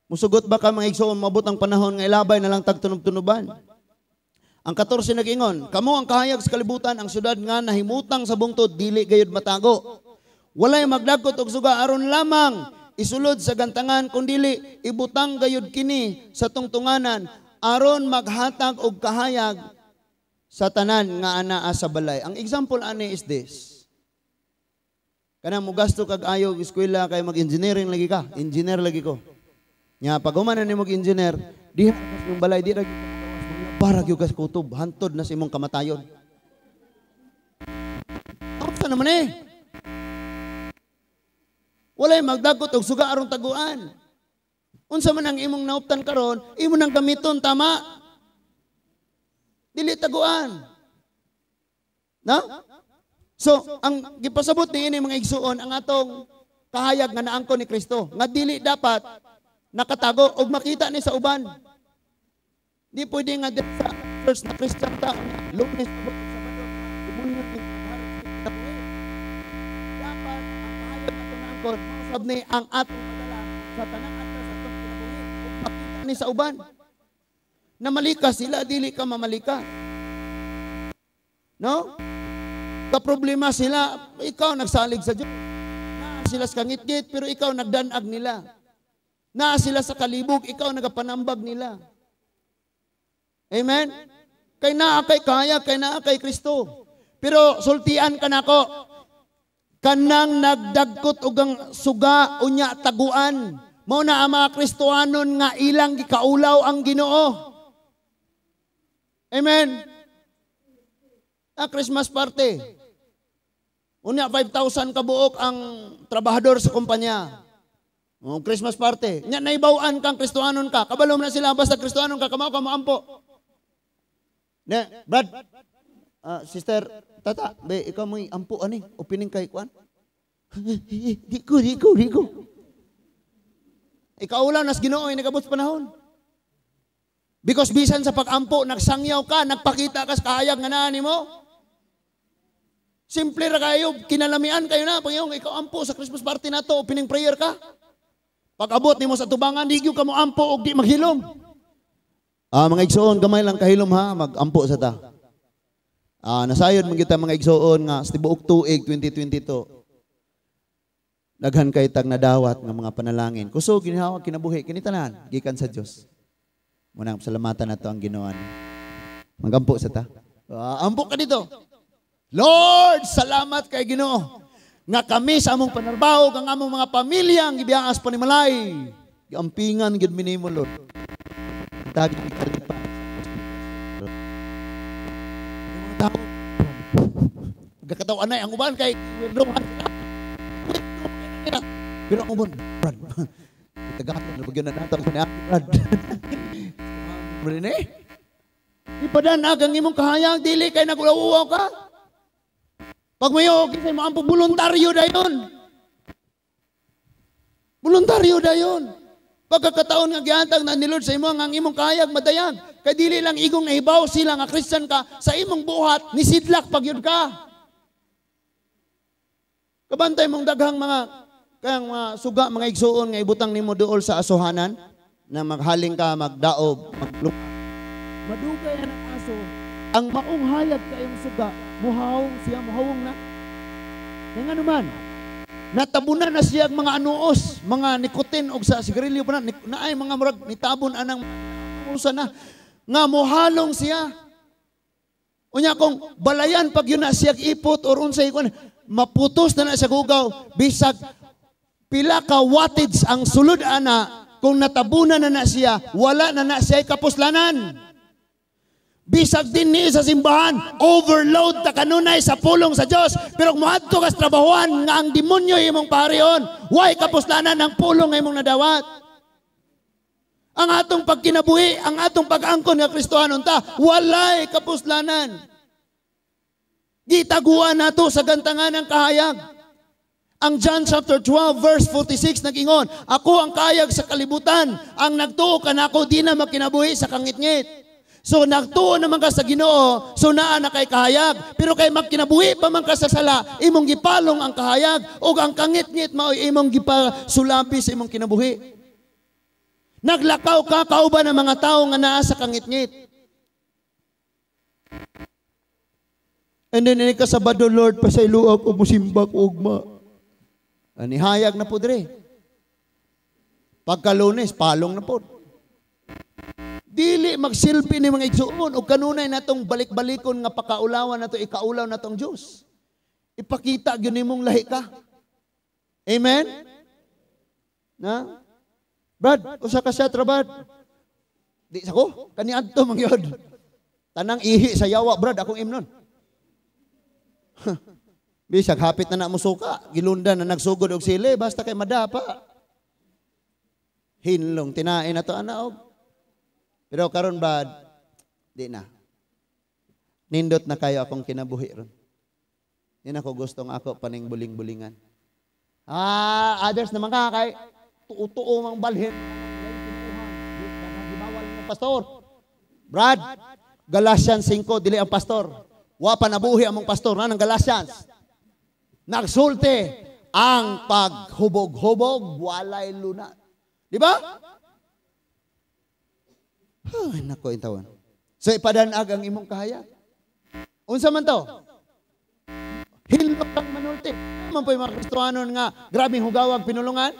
Musugot ba ka mga igsuon mabot ang panahon nga ilabay na lang tag tunob-tunoban? Ang 14 nag-ingon, kamo ang kahayag sa kalibutan, ang syudad nga nahimutang sa bungtod, dili gayud matago. Walay magdagkot og suga aron lamang isulod sa gantangan, kundili ibutang gayud kini sa tungtunganan aron maghatag og kahayag sa tanan nga anaa sa balay. Ang example ani is this. Kanang mugasto kag ayo eskwela kay mag-engineering lagi ka, engineer lagi ko. Nya pag human na nimo engineer, diha sa imong balay di ra para gyud ka sa kutob, hantod na sa imong kamatayon. Unsa naman eh? Walay magdagot og suga aron taguan. Unsa man ang imong nauptan karon, imo nang gamiton, tama? Dili taguan. Na? So, ang gipasabot niini, mga igsuon, ang atong kahayag nga naangkon ni Kristo, nga dili dapat nakatago og makita ni sa uban. Di pwede nga sa church na Christian ta, Lunes, Sabado, demonyo ni dapat ang kahayag nga naangkon, mausab ni ang atong padala sa tanang adlaw sa atong kinabuhi ug makita ni sa uban. Na malika sila, dili ka mamalika. No? Ka problema sila, ikaw nagsalig sa Diyos. Naa sila sa kangitngit, pero ikaw nagdanag nila. Naa sila sa kalibog, ikaw nagapanambag nila. Amen? Kay naa kay kaya, kay naa kay Kristo. Pero sultian ka nako, kanang nagdagkot og ang suga unya taguan. Mao na ang mga Kristohanon nga ilang gikaulaw ang Ginoo. Amen? A Christmas party. Unya 5,000 kabuok ang trabahador sa kumpanya. O, Christmas party. Nya naibaw-an kang Kristohanon ka. Kabalo na sila basta Kristohanon ka, kamao ka moampo. Ne, Brad, sister, tata, be, ikaw mo'y ampo ani, opening kay kuan. Di ko, di ko, di ko. Ikaw lang nas Ginoo ay nagabot sa panahon. Because bisan sa pag-ampo, nagsangyaw ka, nagpakita ka sa kahayag nga naa nimo. Simple ra kayo, kinalamian kayo na, Panginoon, ikaw ampo sa Christmas party nato, opening prayer ka. Pag-abot nimo sa tubangan, di gyud ka mo ampo og di maghilom. Mga igsoon, gamay lang kahilom ha, mag-ampo sa ta. Nasayod man kita, mga igsoon, nga sa tibuok tuig 2022. Daghan kay tag nadawat nga mga panalangin. Kusog ginhawa kinabuhi kini tanan gikan sa Dios. Munang salamatan nato ang Ginoo. Magampo sa ta. Ampo ka dito. Lord, salamat kay Ginoo nga kami sa among panarbaho kang among mga pamilya ang gibiyaas panimalay. Giampingan gid mi nimo, Lord. Tagi kalipa. Mga tao gakataw anay ang uban kay weirdo. Pero ang uban, Brad. Tagahon na bagyo na nato ni Brad. Mrene? Ipadanag ang imong kahayag dili kay nagulaw ka. Pag mayo kinsa mo ampo, voluntaryo dayon. Voluntaryo dayon. Pagkakataon nga gihatag na ni Lord sa imo ang imong kahayag madayag. Kay dili lang igong nahibaw sila nga Christian ka sa imong buhat ni sidlak pag yun ka. Kabantay mong daghang mga kayang mga suga, mga igsuon nga ibutang nimo duol sa asuhanan na maghaling ka, magdaob, magluk. Madugay na ng aso, ang maong hayag kayong suga, muhawong siya, muhawong na. Kaya nga naman, natabunan na siya ang mga anuos, mga nikotin o sa sigarilyo pa na, naay mga murag, nitabon anang usa na, nga muhalong siya. Unya kung balayan pag yun na siya ipot or unsay kuan, maputos na na siya gugaw, bisag pila ka wattage ang sulod ana, kung natabunan na na siya, wala na na siya kapuslanan. Bisag din ni sa simbahan, overload ta kanunay sa pulong sa Dios. Pero kung moadto ka sa trabahuan nga ang demonyo imong parion, way kapuslanan ang pulong nga imong nadawat. Ang atong pagkinabuhi, ang atong pag-angkon nga Kristohanon ta, walay kapuslanan. Gitaguan nato sa gantangan ng kahayag. Ang John chapter 12 verse 46 nag-ingon, ako ang kahayag sa kalibutan, ang nagtuo kanako di na makinabuhi sa kangitngit. So nagtuo naman ka sa Ginoo, so naa na kay kahayag. Pero kay magkinabuhi pa man ka sa sala, imong gipalong ang kahayag ug ang kangitngit mao'y imong gipasulabi sa imong kinabuhi. Naglakaw ka kauban ng mga tawo nga naa sa kangitngit. And then ini ka Sabado, Lord, pasayloa ko musimbak ugma. Anihayag na po dire. Pagka Lunes, palong na po. Dili magsilbi ni mga igsuon og kanunay natong balik-balikon nga pakaulawan nato, ikaulaw natong Dios. Ipakita gyud nimong lahi ka. Amen? Na? Brad, usa ka siya trabad. Di sa ko, kaniadto man gyud. Tanang ihi sa yawa, brad, akong imnon. Bisag hapit na na musuka, gilundan na nagsugod og sili, basta kay madapa. Hinlong tinain na to ana og. Pero karon brad, di na. Nindot na kayo akong kinabuhi ron. Di na ko gusto nga ako paning buling-bulingan. Ah, others naman ka kay tuo-tuo mang balhin. Pastor. Brad, Galatians 5, dili ang pastor. Wa pa nabuhi among pastor na ng Galatians. Nagsulti ang paghubog-hubog walay luna. Di ba? Ay, nako intawan. So ipadanag ang imong kahayag. Unsa man to? Hilot ang manulti. Man po'y mga Kristohanon nga grabing hugawag pinulungan.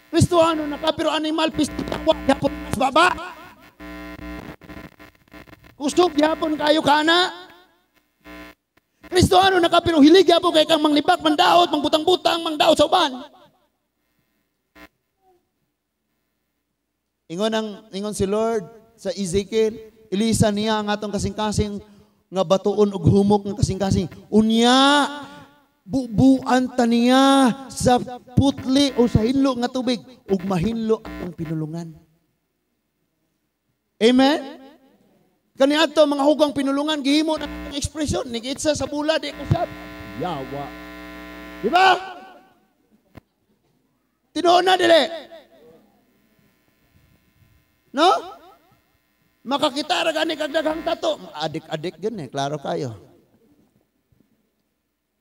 Kristohanon na ka pero animal pista wa gyapon sa baba. Kusog gyapon kayo kana. Kristohano na ka pero hilig gyapon kay kang manglibak, mandaot, mangbutang-butang, mangdaot sa uban. Ingon si Lord sa Ezekiel, ilisa niya ang atong kasing-kasing nga batuon og humok nga kasing-kasing. Unya bubuan ta niya sa putli o sa hinlo nga tubig ug mahinlo atong pinulungan. Amen? Kaniadto mga hugang pinulungan gihimo na ang ekspresyon nigitsa sa bula di kusab. Yawa. Di ba? Tinuod na dili. No? Makakita ra gani kag daghang tato. Adik-adik gyud eh, klaro kayo.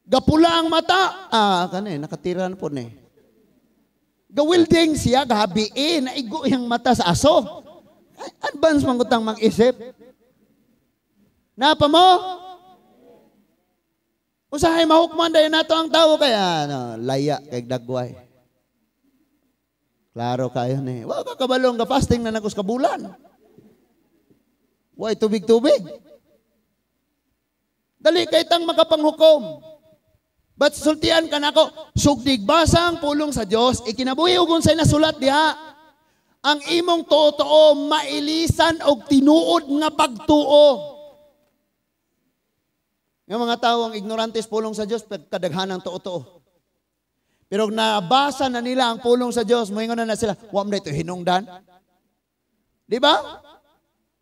Gapula ang mata. Ah, kani nakatira na po ni. Gawilding siya gabi eh, naigo iyang mata sa aso. Advance man gutang mag-isip. Napa mo? Usahay mahukman dayon nato ang tawo kaya ano, laya kay dagway. Klaro kayo ni. Wa ka kabalong ga fasting na nagos ka bulan. Way tubig-tubig. Dali kay tang makapanghukom. But sultian ka nako, sugdig basang pulong sa Dios, ikinabuhi og unsay nasulat diha. Ang imong totoo mailisan og tinuod nga pagtuo. Nga mga tao ang ignorantes pulong sa Dios, kadaghanang totoo. Pero nabasa na nila ang pulong sa Dios, moingon na sila, wa man ito hinungdan. Di ba?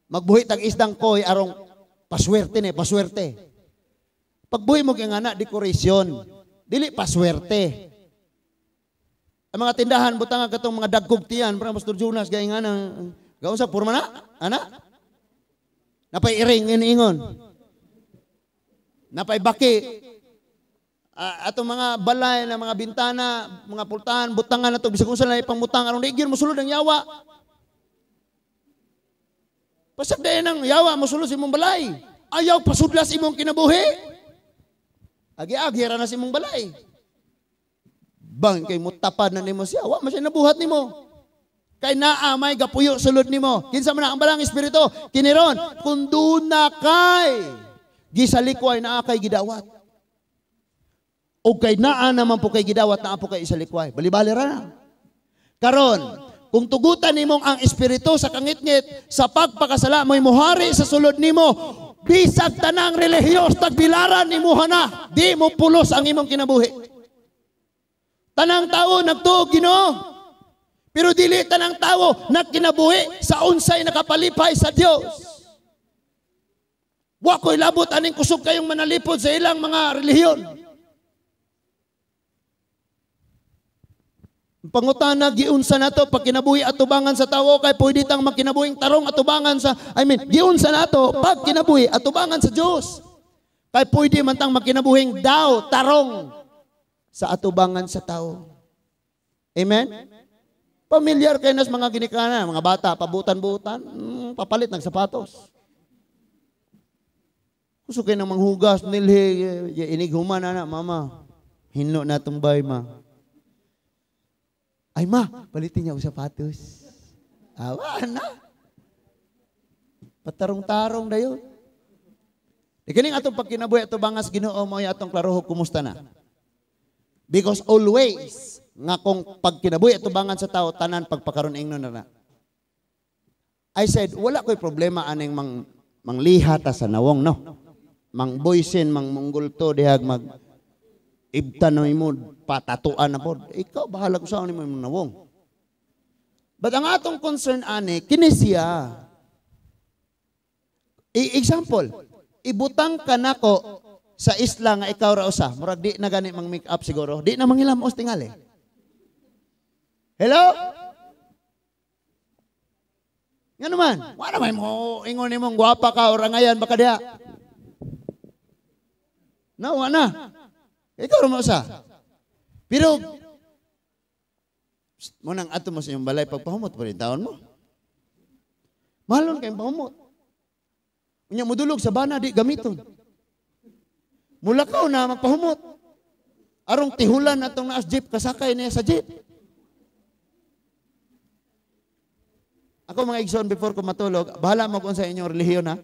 Magbuhi tag isdang koy arong paswerte ni, paswerte. Pagbuhi mo kay nga na decoration, dili paswerte. Ang mga tindahan butang katong mga dagkog tiyan, para Pastor Jonas gay nga na gaunsa purma na, ana? Napay iring ingon. Napay baki. Atong mga balay na mga bintana, mga pultahan, butangan na to, bisag unsa lang ipangbutang aron di gyud mosulod ang yawa. Pasag dayon ang yawa mosulod sa imong balay. Ayaw pasudlas imong kinabuhi. Agi-agi ra na sa imong balay. Bang kay mutapad na nimo siya, wa man siya nabuhat nimo. Kay naa may gapuyo sulod nimo. Kinsa man ang balang espiritu? Kiniron kun duna kay gisalikway naa kay gidawat. O kay naa naman po kay gidawat, naa po kay isalikway. Bali-bali ra na. Karon, kung tugutan nimong ang espiritu sa kangitngit, sa pagpakasala mo'y muhari sa sulod nimo, bisag tanang relihiyos, tagbilaran nimuha na, di mo pulos ang imong kinabuhi. Tanang tao nagtuo Ginoo, pero dili tanang tao nagkinabuhi sa unsay nakapalipay sa Dios. Wa ko'y labot aning kusog kayong manalipod sa ilang mga relihiyon. Pangutana giunsa nato pag kinabuhi atubangan sa tawo kay pwede tang magkinabuhing tarong atubangan sa giunsa nato pag kinabuhi atubangan sa Dios. Kay pwede man tang magkinabuhing daw tarong sa atubangan sa tawo. Amen? Pamilyar kay nas mga ginikana, mga bata pabutan-butan, papalit ng sapatos. Gusto kay nang manghugas nilhi inig human ana mama. Hinlo na tong bay ma. Ay ma, palitin niya og sapatos. Awa na. Patarong-tarong dayon. Di kining atong pagkinabuhi ato bangas Ginoo mo atong klaroho kumusta na. Because always nga kung pagkinabuhi ato bangan sa tao tanan pagpakaron ingnon na na. I said wala koy problema aning mangliha ta sa nawong no. Mang boysen mang munggulto dihag mag ibtan mo patatuan na pod. Ikaw bahala ko sa nimo imong nawong. But ang atong concern ani kini siya. Example, ibutang ka nako sa isla nga ikaw ra usa, murag di na gani mang make up siguro, di na mangilamos tingali. Hello? Nga naman, wala may mo ingon nimong gwapa ka or angayan baka diha. No, wala. Ikaw ra mo usa. Pero mo nang ato mo sa inyong balay pagpahumot pa rin taon mo. Mahalon kayong pahumot. Unya mudulog sa bana di gamiton. Mulakaw na magpahumot. Arong tihulan atong naas jeep kasakay niya sa jeep. Ako mga igsoon before ko matulog, bahala mo kung sa inyong relihiyon ha.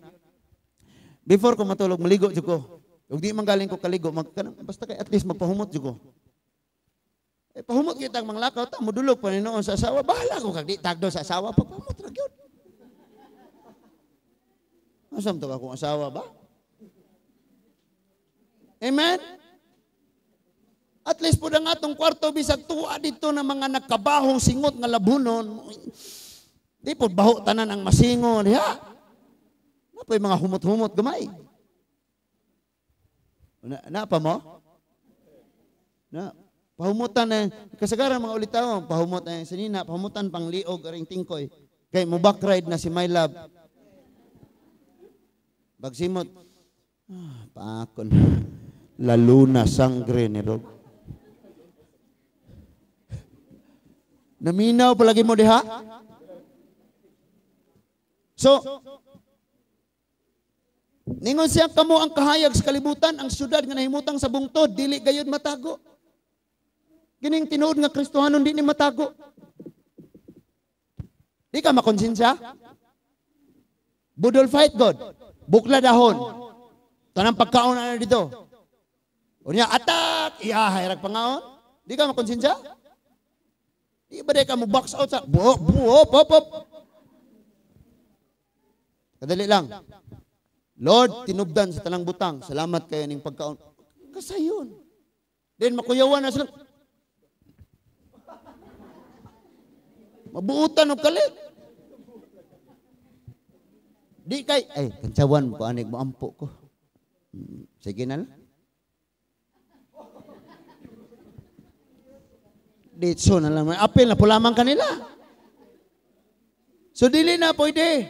Before ko matulog maligo jud ko. Ug di man galing ko kaligo, basta kay at least magpahumot jud ko. Eh pahumot kitang manglakaw ta mudulog pa ni noon sa asawa, bahala ko kag di tagdo sa asawa pagpahumot ra gyud. Asam to akong asawa ba? Amen? At least po na nga itong kwarto, bisag tuwa dito na mga nagkabahong singot nga labunon. Di po baho tanan ang masingon. Ya. Napo'y mga humot-humot gamay. Na pa mo? Na, pahumutan na, kasagaran mga ulitaw, pahumot na sinina, pahumutan pang liog, aring tingkoy. Kay mo back ride na si my love. Bagsimot, paakon, laluna sangre ni Rob. Naminaw palagi mo diha? So, ningon siya kamo ang kahayag sa kalibutan, ang syudad nga nahimutang sa bungtod, dili gayud matago. Kining tinuod nga Kristohanon di ni matago. Di ka makonsensya? Budol fight God. Bukla dahon. Tanang pagkaon na dito. Unya atak, iya hayrag pangaon. Di ka makonsensya? Di ba di ka mo box out sa buo, buo, pop, pop. Kadali lang. Lord, tinubdan sa tanang butang. Salamat kayo ning pagkaon. Kasayon. Then makuyawan na sila. Mabuutan og kalit. Di kay, ay, kantsawan mo ko, anig mo, ampo ko. Sige na lang. Ditso na lang. Apil na po lamang kanila. So, dili na pwede.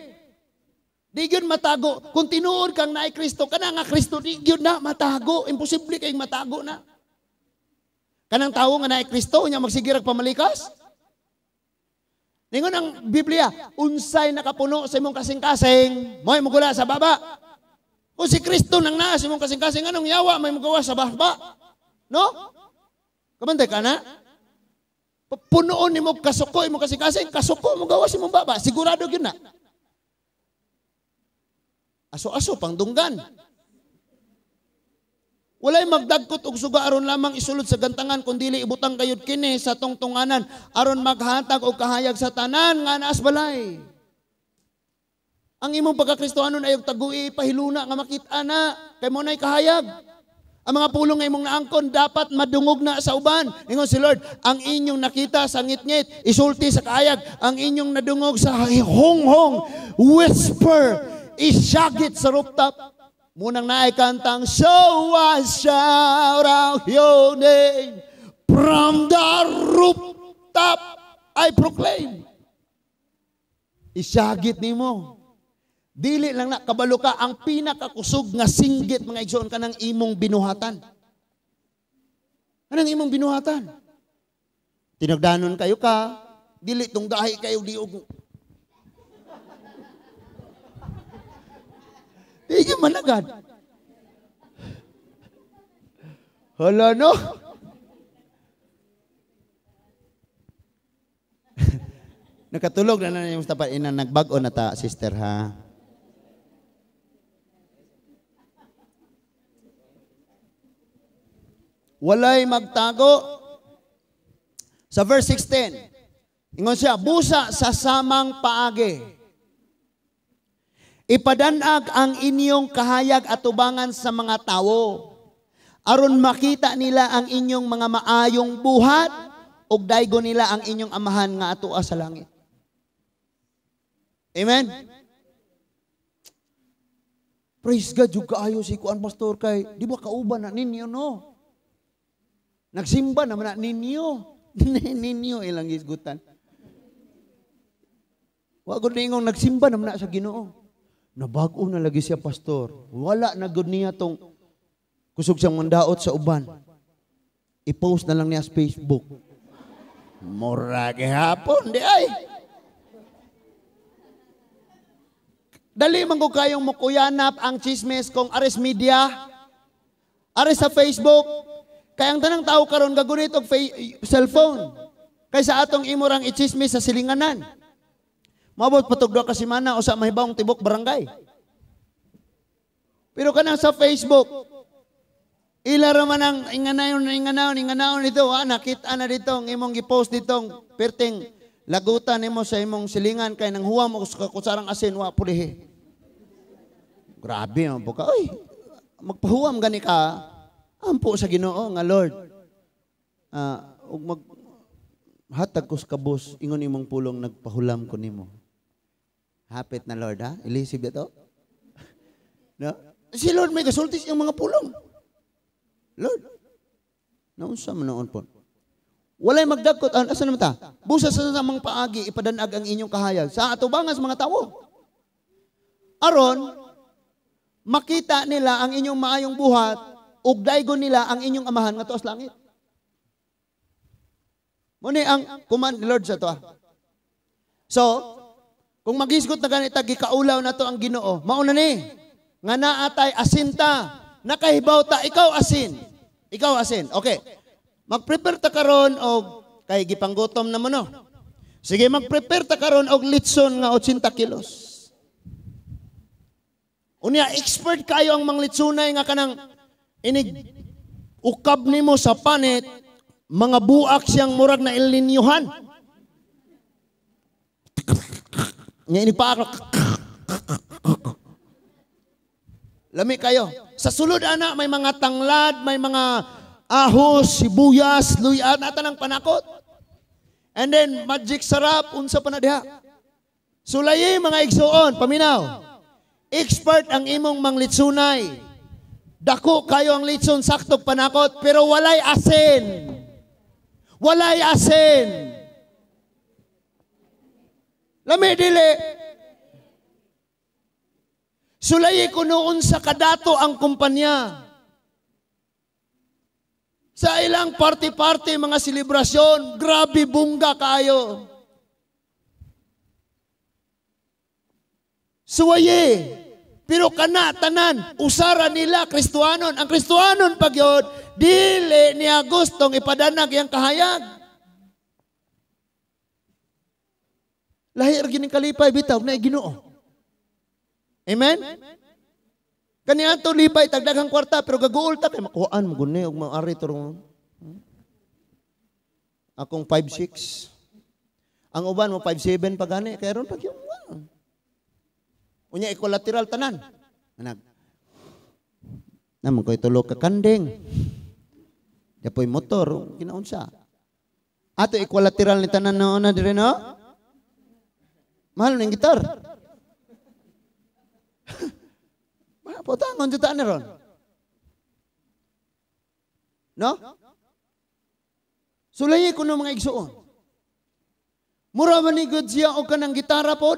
Di yun matago. Kung tinuod kang naay Kristo, kana nga Kristo, di yun na matago. Imposible kayong matago na. Kanang tawo nga naay Kristo, unya magsigirag pamalikas. Ningon ang Biblia, unsay nakapuno sa imong kasing-kasing, mo'y mugula sa baba. Kung si Kristo nang naa sa imong kasing-kasing, anong yawa may mugawa sa baba? No? Kabantay ka na? Punoon nimo kasuko imong kasing-kasing, kasuko mo gawa sa imong baba. Sigurado gyud na. Aso-aso pangdunggan. Walay magdagkot og suga aron lamang isulod sa gantangan kun dili ibutang kayod kini sa tungtunganan aron maghatag og kahayag sa tanan nga naas balay. Ang imong pagkakristohanon ay og tagui pahiluna nga makita na kay mo nay kahayag. Ang mga pulong nga imong naangkon dapat madungog na sa uban. Ingon si Lord, ang inyong nakita sa ngitngit isulti sa kahayag, ang inyong nadungog sa honghong whisper isyagit sa rooftop. Munang naay kantang, so I shout out your name from the rooftop, I proclaim. Isyagit nimo. Dili lang na, kabalo ka, ang pinakakusog nga singgit mga igsoon ka ng imong binuhatan. Anong imong binuhatan? Tinagdanon kayo ka, dili tunggahi kayo diog. Di man agad. Hala no? Nakatulog na na yung tapat ina, nagbag-o na ta, sister ha. Walay magtago. Sa verse 16, ingon siya, busa sa samang paagi. Ipadanag ang inyong kahayag at tubangan sa mga tawo. Aron makita nila ang inyong mga maayong buhat, ug daygo nila ang inyong amahan nga atoa sa langit. Amen? Praise God, yung kaayo si Kuan Pastor kay, di ba kauban na ninyo, no? Nagsimba naman na ninyo. Ninyo ilang gisgutan. Wa gud ningong nagsimba naman na sa Ginoo. Nabag-o na lagi siya, pastor. Wala na gud niya tong kusog siyang mandaot sa uban. I-post na lang niya sa Facebook. Mura gihapon di ay. Dali man ko kayong mukuyanap ang chismis kung ares media, ares sa Facebook. Kaya ang tanang tao karon gagunit og cellphone. Kaysa atong imurang ichismis sa silinganan. Maabot patog duha ka semana o sa mahibawong tibok barangay. Pero kanang sa Facebook, ila ra man ang inganaon dito, nakita na dito ang imong gipost ditong perting lagutan nimo sa imong silingan kay nang huwam og kutsarang asin wa pulihi. Grabe man po ka. Oy, magpahuwam gani ka. Ampo sa Ginoo nga Lord. Ug mag hatag ko sa kabus ingon imong pulong nagpahulam ko nimo. Hapit na Lord ha. Ilisib ito. No? Si Lord may gasulti siyang mga pulong. Lord, naunsa man noon po. Walay magdagkot, asa naman ta? Busa sa samang paagi, ipadanag ang inyong kahayag sa atubangan sa mga tawo. Aron, makita nila ang inyong maayong buhat, ug daygon nila ang inyong amahan nga tuas langit. Muni ang command ni Lord sa to. So, kung maghisgot na ganita, gikaulaw na to ang Ginoo. Mauna ni, nga naatay asinta, nakahibaw ta, ikaw asin. Ikaw asin. Okay. Mag-prepare ta karon og kay gipanggutom na mo no. Sige, mag-prepare ta karon og litson nga 80 kilos. Unya expert kayo ang manglitsunay nga kanang inig ukab nimo sa panit, mga buak siyang murag na ilinyuhan. Nya ini paak. Lami kayo. Sa sulod ana may mga tanglad, may mga ahos, sibuyas, luyan, ata ng panakot. And then, magic sarap, unsa pa na diha. Sulayi mga igsuon, paminaw. Expert ang imong manglitsunay. Dako kayo ang litson, sakto panakot, pero walay asin. Walay asin. Lami dili. Sulayi ko noon sa kadato ang kumpanya. Sa ilang party-party, mga selebrasyon, grabe bungga kayo. Suwaye. Pero kana, tanan, usara nila, Kristuanon. Ang Kristuanon pagyod, dili niya gustong ipadanag yang kahayag. Lahir gining kalipay, bitaw na Ginoo. Amen? Kaniadto lipay tagdaghang kwarta pero gaguol ta kay makuhaan mo guni og maari turong. Akong 5'6". Ang uban mo 5'7" pa gani kay ron pag yung unya equilateral tanan. Anag. Naman koy tulo ka kanding. Dapoy motor kinaunsa. Ato equilateral ni tanan na dire no? Mahal ning gitar. Potangon jutaan na ron. No? Sulayi ko ng mga igsuon. Mura man ni good siya o kanang gitara pod.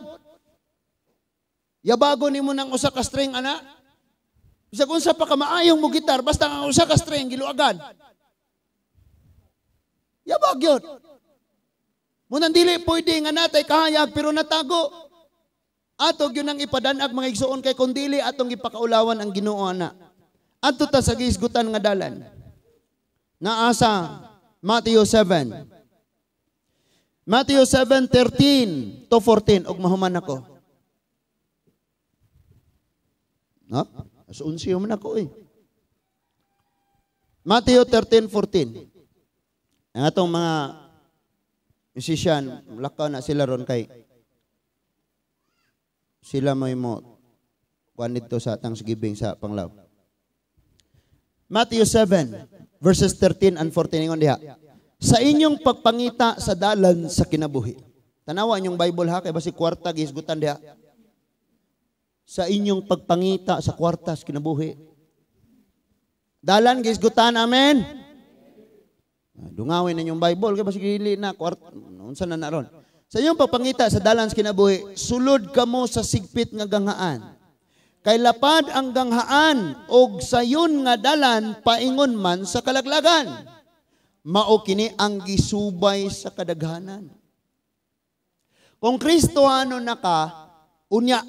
Yabago ni mo ng usa ka string, ana. Bisag unsa pa ka maayong mo gitar, basta ang usa ka string giluagan. Yabag yun. Munang dili pwede nga natay kahayag pero natago. Ato gyud ang ipadanag mga igsuon kay kun dili atong gipakaulawan ang Ginoo ana. Adto ta sa gihisgutan nga dalan. Naa sa Matthew 7. Matthew 7:13 to 14 og mahuman ako. No? As 11 man ako eh. Matthew 13:14. Ang atong mga musician, lakaw na sila ron kay sila may mo kuan dito sa Thanksgiving sa Panglao. Matthew 7 verses 13 and 14 ingon diha. Sa inyong pagpangita sa dalan sa kinabuhi. Tanawa inyong Bible ha, kay basi kwarta gihisgutan diha. Sa inyong pagpangita sa kwarta sa kinabuhi. Dalan gihisgutan, amen. Dungawin inyong Bible kay basi dili na kwarta, unsa na ron. Sa inyong pagpangita sa dalan sa kinabuhi, sulod kamo sa sigpit nga ganghaan. Kay lapad ang ganghaan og sayon nga dalan paingon man sa kalaglagan. Mao kini ang gisubay sa kadaghanan. Kung Kristohano na ka, unya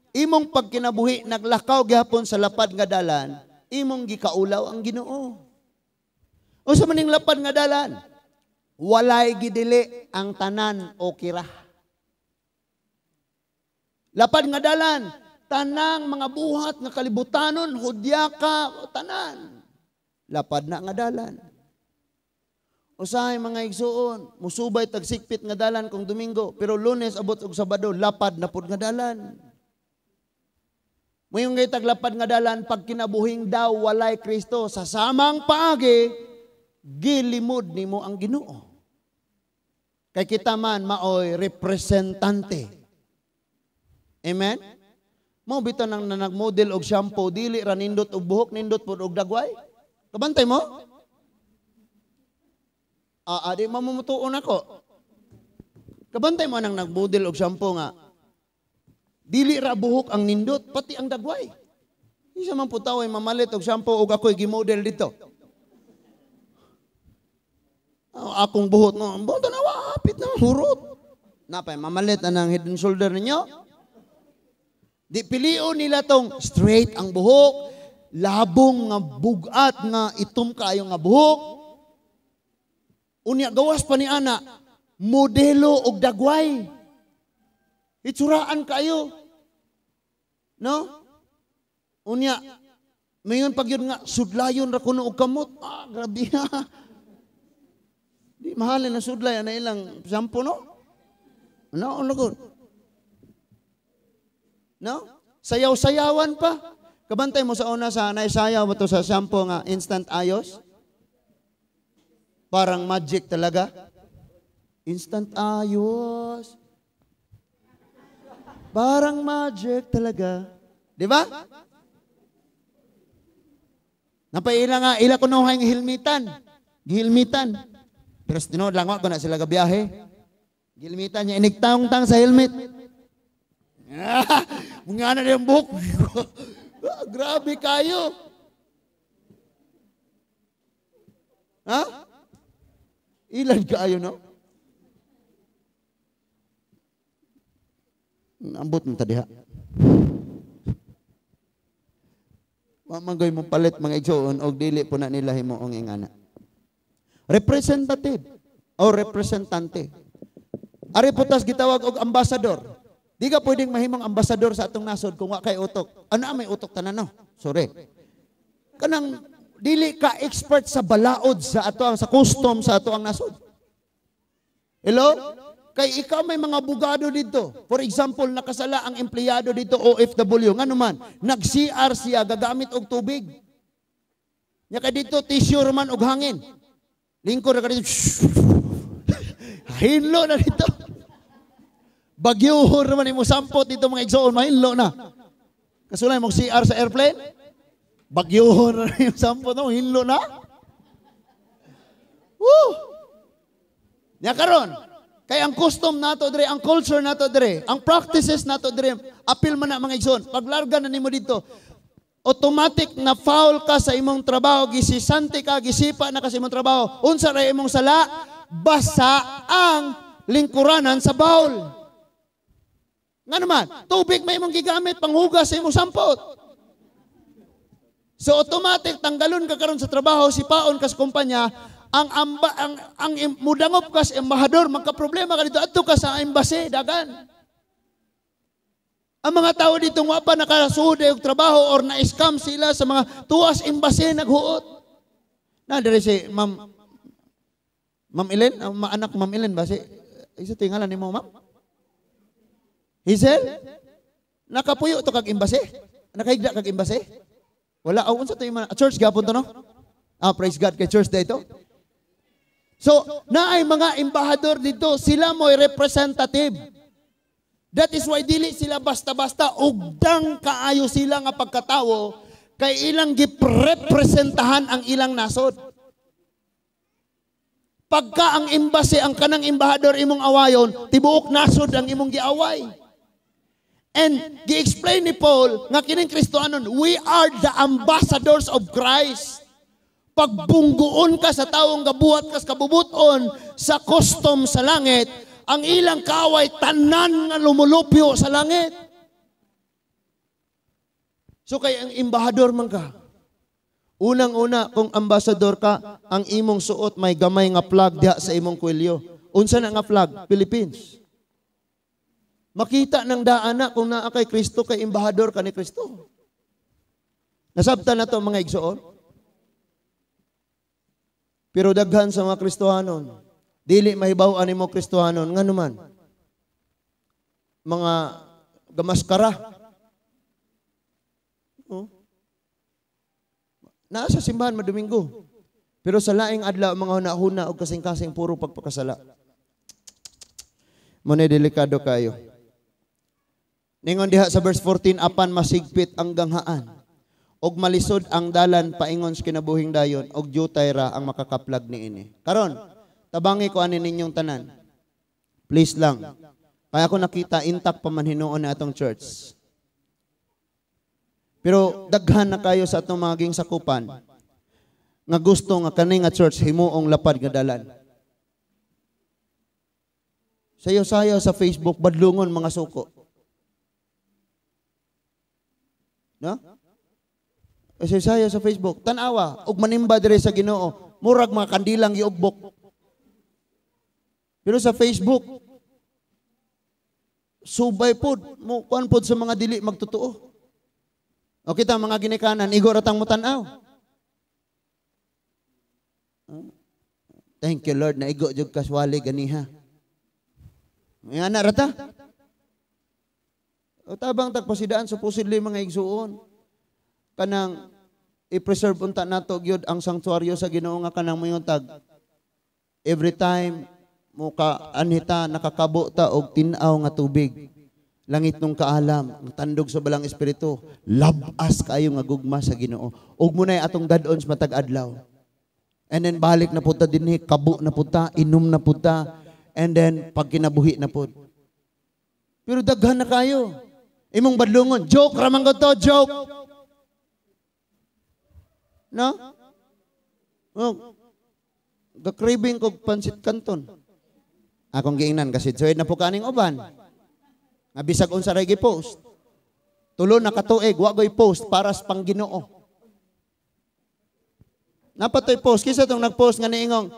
imong pagkinabuhi naglakaw gihapon sa lapad nga dalan, imong gikaulaw ang Ginoo. Unsa man ning lapad nga dalan? Walay gidili ang tanan o kira. Lapad nga dalan, tanang mga buhat nga kalibutanon, hudya ka, tanan. Lapad na nga dalan. Usahay mga igsuon, musubay tagsikpit nga dalan kung Domingo, pero Lunes abot og Sabado, lapad na pud nga dalan. Mayong gay taglapad nga dalan, pag kinabuhing daw walay Kristo, sa samang paagi, gilimod nimo ang Ginoo. Kay kita man maoy representante. Amen? Mao bitaw nang nagmodel og shampoo, dili ra nindot og buhok, nindot pud og dagway. Kabantay mo? Di mamumutuon ako. Kabantay mo nang nagmodel og shampoo nga dili ra buhok ang nindot, pati ang dagway. Isa man po tao ay mamalit og shampoo og ako'y gimodel dito. Akong buhot no, buhot na wapit na hurot. Napay mamalit na ng Head and Shoulder ninyo. Di pilion nila tong straight ang buhok, labong nga bugat nga itom kaayo nga buhok. Unya gawas pa ni ana, modelo og dagway. Itsuraan kayo. No? Unya, mayon pag yun nga, sudlayon ra kuno og kamot. Ah, grabe ha. Di mahalin na sudlay, ana ilang shampoo, no? Ano, ano ko? No? Sayaw-sayawan pa. Kabantay mo sa una sa naisayaw mo to sa shampoo nga instant ayos. Parang magic talaga. Instant ayos. Parang magic talaga. Di ba? Napaila nga, ila ko nga hilmitan. Gihilmitan. Pero sa tinuod lang, wako na sila gabiyahe. Gihilmitan niya, inigtang-tang sa helmet. Mga na yung buhok. Grabe kayo. Ha? Ilan kaayo, no? Ambot mo tadiha. Mamanggoy mo palit mga igsoon og dili po na nila himuong ingana. Representative o representante. Ari po tas gitawag og ambassador. Di ka pwedeng mahimong ambasador sa atong nasod kung wa kay utok. Ano may utok tanan, no? Sorry. Kanang dili ka expert sa balaod sa ato ang sa custom sa ato ang nasod. Hello? Kay ikaw may mga abogado dito. For example, nakasala ang empleyado dito OFW. Ngano man, nag-CR siya gagamit og tubig. Nya kay dito tissue man og hangin. Lingkod ra ka dito. Hinlo na dito. Bagyuhon naman imo sampot dito mga igsoon, mahinlo na. Kasulay mo CR sa airplane? Bagyuhon na yung sampot no, hinlo na. Woo! Nya karon, kay ang custom nato dre, ang culture nato dre, ang practices nato dre, apil man na mga igsoon. Paglarga na nimo dito, automatic na foul ka sa imong trabaho, gisisante ka, gisipa na ka sa imong trabaho. Unsa ra imong sala? Basa ang lingkuranan sa bowl. Nga naman, tubig may imong gigamit panghugas sa imong sampot. So automatic tanggalon ka karon sa trabaho, sipaon ka sa kumpanya, Ang amba, ang mudangop ka sa embahador, magka-problema ka dito, adto ka sa embassy, dagan. Ang mga tao dito wa pa nakasuod og trabaho or na-scam sila sa mga tuas embassy naghuot. Na dire si Ma'am Ma'am Ellen, ang anak Ma'am Ellen ba si isa to yung ngalan nimo, Ma'am? Hazel? Nakapuyo to kag embassy? Nakahigda kag embassy? Wala, aw, unsa to yung church gapon to, no? Ah, praise God kay church dito. So, naay mga embahador dito, sila mo'y representative. That is why dili sila basta-basta, ugdang kaayo sila nga pagkatawo kay ilang giprepresentahan ang ilang nasod. Pagka ang embassy, ang kanang embahador imong awayon, tibuok nasod ang imong giaway. And gi-explain ni Paul nga kining Kristohanon, we are the ambassadors of Christ. Pagbunggoon ka sa tawong gabuhat kas kabubuton sa custom sa langit, ang ilang kaway tanan nga lumulupyo sa langit. So kay ang embahador man ka. Unang-una, kung ambassador ka, ang imong suot may gamay nga flag diha sa imong kwelyo. Unsa na nga flag? Philippines. Makita ng daan na kung naa kay Kristo, kay embahador ka ni Kristo. Nasabtan na to, mga igsoon. Pero daghan sa mga Kristohanon, dili mahibaw-an nimo Kristohanon ngano man. Mga gamaskara. Oh. Naa sa simbahan madomingo. Pero sa laing adlaw, mga huna-huna og kasing-kasing puro pagpakasala. Muna delikado kayo. Ningon diha sa verse 14, apan masigpit ang ganghaan og malisod ang dalan paingon sa kinabuhing dayon og jutay ra ang makakaplag niini. Karon, tabangi ko ani ninyong tanan. Please lang. Kaya ako nakita intact pa man hinuon na atong church. Pero daghan na kayo sa atong mga ging sakupan nga gusto nga kani nga church himuong lapad nga dalan. Sayo-sayo sa Facebook badlungon mga suko. No? Sayo-sayo sa Facebook, tan-awa og manimba dire sa Ginoo, murag mga kandilang giugbok. Pero sa Facebook subay pod mo kuan pod sa mga dili magtotoo. O kita mga ginikanan, igor atang mutan-aw. Thank you, Lord, na igo jud kaswali ganiha. May anak rata. O tabang tagpasidaan supposedly mga igsuon. Kanang i-preserve unta nato gyud ang sanktuaryo sa Ginoo nga kanang moyong tag every time mo ka anhita nakakabo ta og tin-aw nga tubig. Langit nung kaalam, ang tandog sa balang espiritu, labas kayo nga gugma sa Ginoo. Ug munay atong dad-on sa matag adlaw. And then balik na punta dinhi, kabo na punta, inom na punta, and then pag kinabuhi na pud. Pero daghan na kayo. Imong badlungon, joke ra man gud to, joke. No? Oh, ga-craving kog pansit canton. Akong giingnan kasi joy na po kaning uban. Nga bisag unsa ray gi-post. Tulo na katuig wa goy post para sa pang-Ginoo. Napatoy post kinsa tong nag-post nga niingong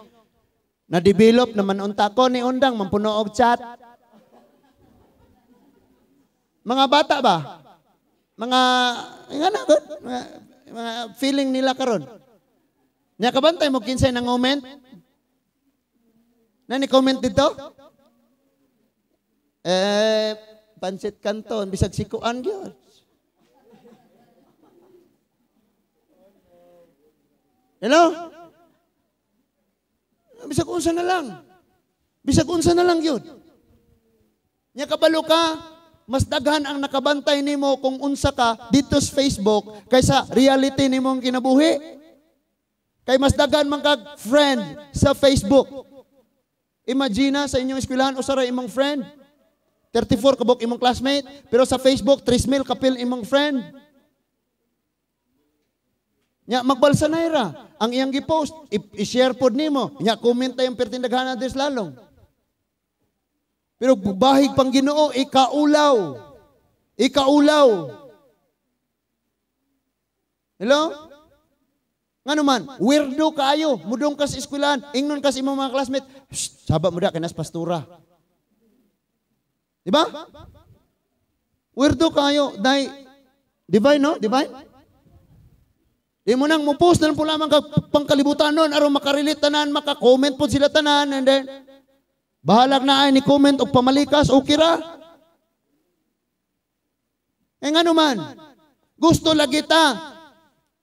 na-develop naman unta ko ni undang mampuno og chat. Mga bata ba? Mga nga na gud, mga feeling nila karon. Nya kabantay mo kinsay nang comment? Na ni comment dito? Eh pansit canton bisag sikuan gyud. Hello? Bisag unsa na lang. Bisag unsa na lang gyud. Nya kabalo ka, mas daghan ang nakabantay nimo kung unsa ka dito sa Facebook kaysa reality nimong kinabuhi. Kay mas daghan man kag friend sa Facebook. Imagine sa inyong eskwelahan usa ra imong friend. 34 kabuk imong classmate, pero sa Facebook 3,000 kapil imong friend. Nya magbalsa na ra ang iyang gi-post, i-share pod nimo. Nya comment tayong pertindaghanan des lalong. Pero bahig pang Ginoo ikaulaw. Ikaulaw. Hello? Ngano man, weirdo kaayo, mudong ka sa eskwelahan, ingnon ka sa imong mga classmate, "Shh, saba mo da kay nas pastura." Di ba? Weirdo kaayo, dai divine, no? Divine? Di mo nang mo-post na lang po lamang ka pangkalibutan nun, aron makarelate tanan, maka-comment po sila tanan, and then, bahalag na ay ni comment og pamalikas, okay ra. Eh ngano man, gusto lagi ta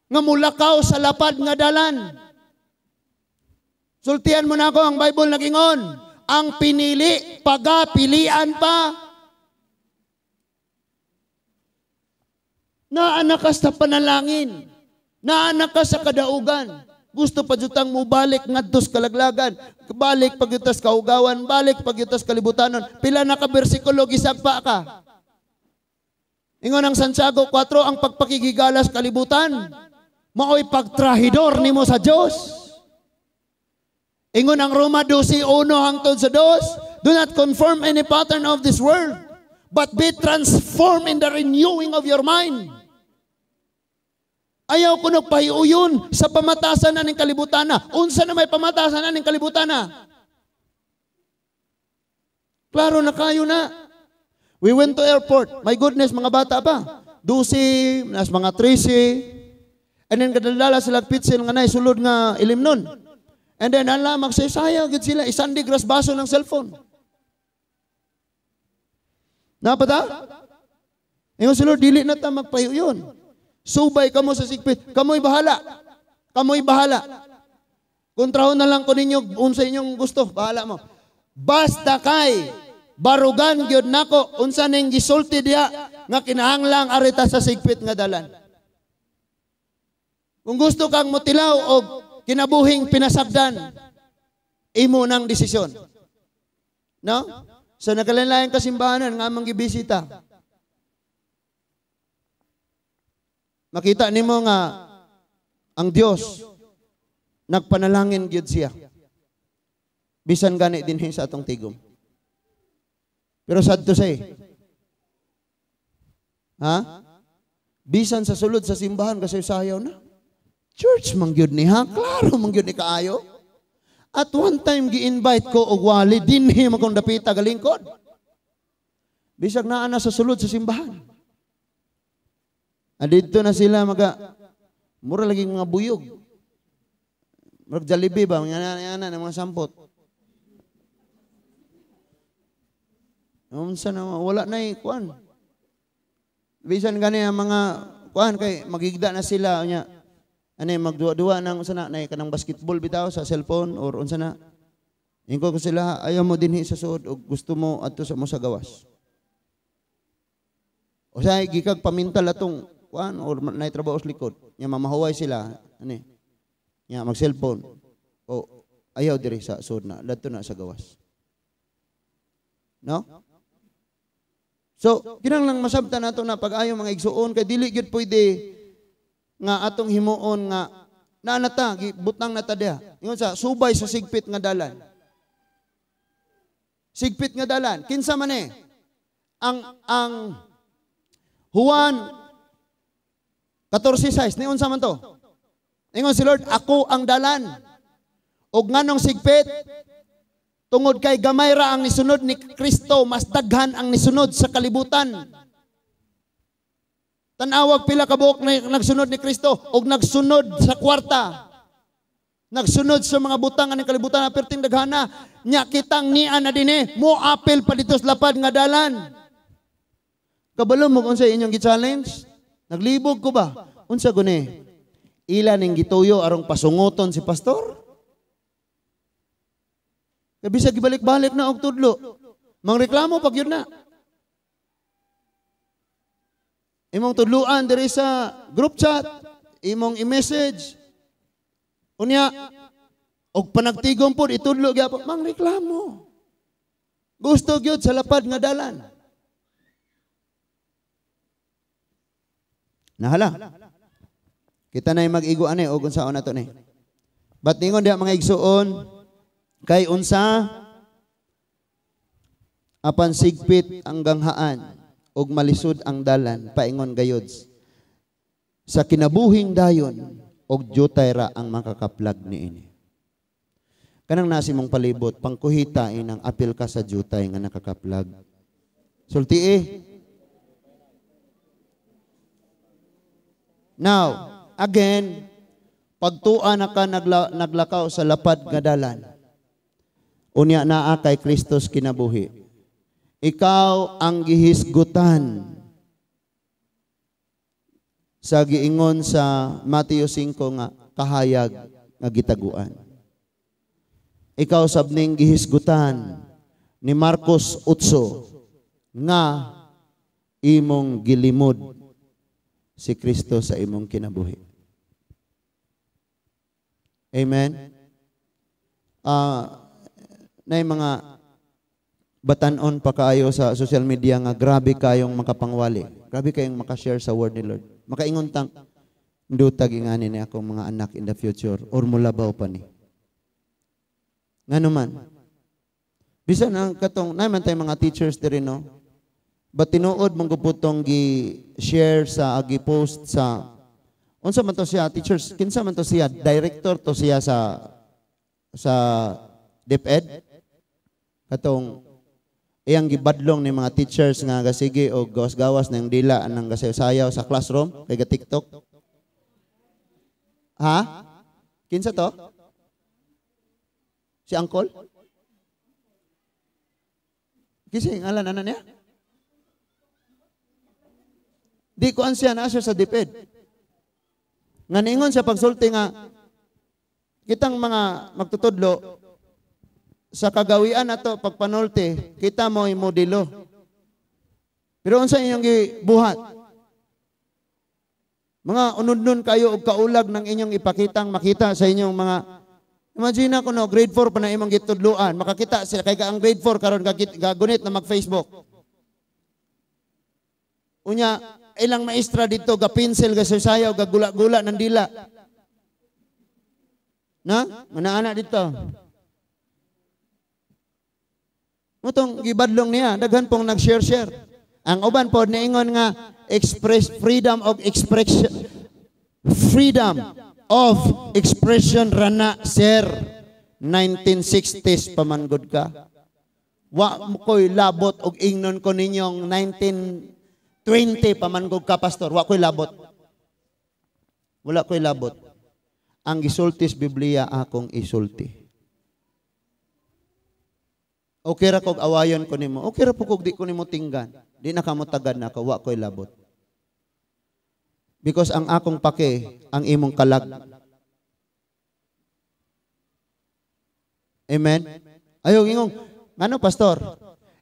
nga mulakaw sa lapad nga dalan. Sultian mo na ako, ang Bible nagingon, ang pinili, pagapilian pa. Naanak ka sa panalangin. Naanak ka sa kadaugan. Gusto pa jutang mubalik ngadto sa kalaglagan, balik pagyutas kaugawan, balik pagyutas kalibutanon. Pila na ka bersikulo gisagpa ka. Ingon ang Santiago 4, ang pagpakigigalas kalibutan maoy pagtrahidor nimo sa Dios. Ingon ang Roma 12:1 hangtod sa 2, do not conform any pattern of this world, but be transformed in the renewing of your mind. Ayaw ko nagpahiuyon sa pamatasan aning kalibutan na. Unsa na may pamatasan aning kalibutan na? Klaro na kayo na. We went to airport. My goodness, mga bata pa. 12, nas mga 13. And then kadaldala sila pitsil nga nay sulod nga ilim nun. And then ala magsaysaya gid sila isandig ras baso ng cellphone. Napata? Ingon sila, dili na ta magpahiuyon. Subay kamo sa sigpit. Kamoy bahala. Kamoy bahala. Kontrahon na lang ko ninyo unsa inyong gusto, bahala mo. Basta kay barugan gyud nako unsa ning gisulti diha nga kinahanglang arita sa sigpit nga dalan. Kung gusto kang motilaw og kinabuhing pinasagdan, imo nang desisyon. No? Sa nagkalain-laing kasimbahanan nga among gibisita, makita nimo nga ang Dios nagpanalangin gyud siya. Bisan gani dinhi sa atong tigom. Pero sad to say, ha? Bisan sa sulod sa simbahan kasi sayaw na. Church man gyud ni ha, klaro man gyud ni kaayo. At one time gi-invite ko og wali dinhi man kong dapita galingkod. Bisag naa na sa sulod sa simbahan. Adidto na sila maga mura lagi mga buyog. Murag Jollibee ba, mga ana ng mga sampot. Unsa na wala na kuan. Bisan gani ang mga kuan kay magigda na sila nya. Ani magduwa-duwa nang unsa na nay kanang basketball bitaw sa cellphone or unsa na. Ingko ko sila ayaw mo dinhi sa suod og gusto mo adto sa mo sa gawas. O sa gikag pamintal atong kuan or nay trabaho sa likod. Nya mamahuway sila ani. Nya mag cellphone. O ayaw diri sa suod na, ladto na sa gawas. No? So, kinahanglan masabtan nato na pag-ayo mga igsuon kay dili gyud pwede nga atong himuon nga naa na ta gibutang na ta diha. Ingon sa subay sa sigpit nga dalan. Sigpit nga dalan kinsa man eh? Ang Juan 14:6 ni unsa man to? Ingon si Lord, ako ang dalan. Og nganong sigpit? Tungod kay gamay ra ang nisunod ni Kristo, mas daghan ang nisunod sa kalibutan. Tanawag pila ka buok na nagsunod ni Kristo og nagsunod sa kwarta. Nagsunod sa mga butang aning kalibutan na perting daghana. Nya kitang nian na dinhi, mo apil pa dito sa lapad nga dalan. Kabalo mo kung sa inyong gi-challenge? Naglibog ko ba? Unsa guni? Ila ning gituyo arong pasungoton si pastor? Kay bisag gibalik-balik na og tudlo. Mangreklamo pag yun na. Imong tudluan diri sa group chat, imong i-message. Unya og panagtigom pod itudlo gyapon, mangreklamo. Gusto gyud sa lapad nga dalan. Nahala. Kita na'y mag-igo ani og unsaon nato ni. But ningon diha mga igsuon kay unsa apan sigpit ang ganghaan og malisod ang dalan paingon gayod sa kinabuhing dayon Og jutay ra ang makakaplag niini. Kanang nasi mong palibot, pangkuhita inang apil ka sa jutay nga nakakaplag. Sulti eh. Now, again, pagtua na ka naglakaw sa lapad nga dalan, unya naa kay Kristus kinabuhi. Ikaw ang gihisgutan sa giingon sa Mateo 5 nga kahayag nga gitaguan. Ikaw sabning gihisgutan ni Marcos 8 nga imong gilimod si Kristo sa imong kinabuhi. Amen? Nay mga batan-on pa kaayo sa social media nga grabe kayong makapangwali. Grabe kayong makashare sa word ni Lord. Makaingon tang ndutag ingani ni akong mga anak in the future or mulabaw pa ni. Ngano man? Bisan ang katong nay man tay mga teachers diri, no. But tinuod mong guputong gi-share sa gi-post sa unsa man to siya teachers, kinsa man to siya, director to siya sa DepEd katong iyang gibadlong ni mga teachers nga gasige og gawas-gawas ng dila anang gasayaw sa classroom kay ga TikTok. Ha? Kinsa to? Si Uncle? Kinsa ngalan ana niya? Di ko siya na siya sa DepEd. Nga niingon siya pagsulti nga kitang mga magtutudlo sa kagawian nato pagpanulte, kita mo modelo. Pero unsa inyong gibuhat? Mga unudnon kayo og kaulag ng inyong ipakitang makita sa inyong mga. Imagine ako no, grade 4 pa na imong gitudloan, makakita sila kay ang grade 4 karon gagunit na mag-Facebook. Unya ilang maestra dito ga pencil ga sayaw ga gula-gula ng dila. Na, mana-ana dito. Mutong gibadlong niya, daghan pong nag-share-share. Ang uban pod niingon nga express freedom of expression, freedom of expression rana sir. 1960s pamanggod ka. Wa ko'y labot og ingnon ko ninyong 1920 pamanggod ka, pastor. Wa ko'y labot. Wala ko'y labot. Ang gisulti sa Biblia akong isulti. Okay ra kog awayon ko nimo. Okay ra po kog di ko nimo tinggan. Di na kamo tagad na ako, wa ko'y labot. Because ang akong pake, ang imong kalag. Amen? Ayaw, ingong, ngano, pastor?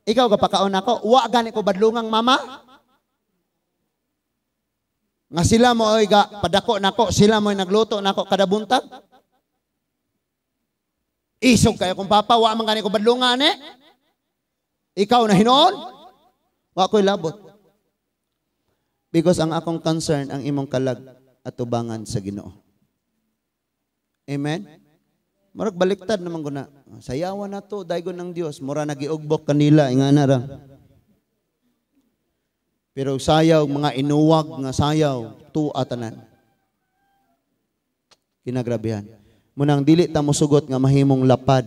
Ikaw gapakaon ako, wa gani ko badlungang mama? Nga sila mo oy ga padako nako, sila mo'y nagluto nako kada buntag? Isog kayo kung papa, wa man gani ko badlungan eh. Ikaw na hinoon? Wa ko'y labot. Because ang akong concern, ang imong kalag at tubangan sa Ginoo. Amen? Murag baliktad naman guna. Sayawan na to, daygon ng Dios. Mura nagiugbok kanila, ingana ra. Pero sayaw, mga inuwag nga sayaw, tuwa tanan. Kinagrabihan. Munang dili ta mosugot nga mahimong lapad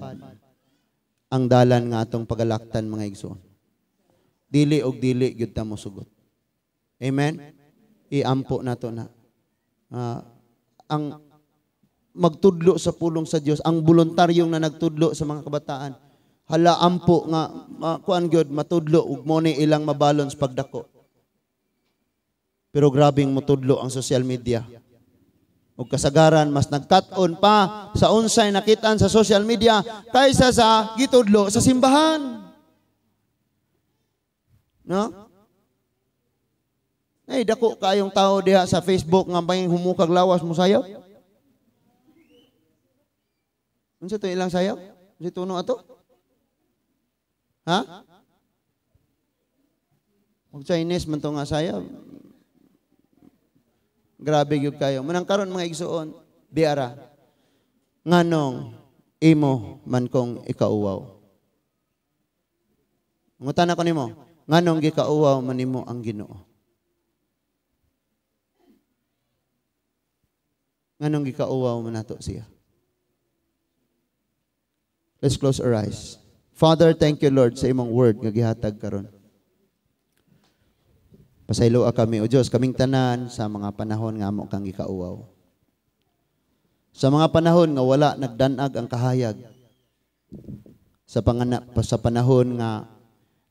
ang dalan nga atong pagalaktan, mga igsoon. Dili og dili gyud ta mosugot. Amen? Iampo nato na. Ang magtudlo sa pulong sa Dios, ang voluntaryong na nagtudlo sa mga kabataan, hala ampo nga kuan gyud matudlo ug mo ni ilang mabalance pagdako. Pero grabing motudlo ang social media. Ug kasagaran mas nagkat-on pa sa unsay nakitaan sa social media kaysa sa gitudlo sa simbahan. No? Ay, dako kayong tao diha sa Facebook nga may humukag lawas mo sayaw. Unsa to ilang sayaw? Unsa tuno ato? Ha? Og Chinese man to nga sayaw. Grabe gyud kayo. Manang karon mga igsuon, diara. Nganong imo man kong ikauwaw. Ngutana ko nimo, nganong gikauwaw man nimo ang Ginoo? Nganong gikauwaw man nato siya? Let's close our eyes. Father, thank you, Lord, sa imong word nga gihatag karon. Pasayloa kami, O Diyos, kaming tanan sa mga panahon nga amo kang gikauwaw. Sa mga panahon nga wala nagdanag ang kahayag. Sa panahon nga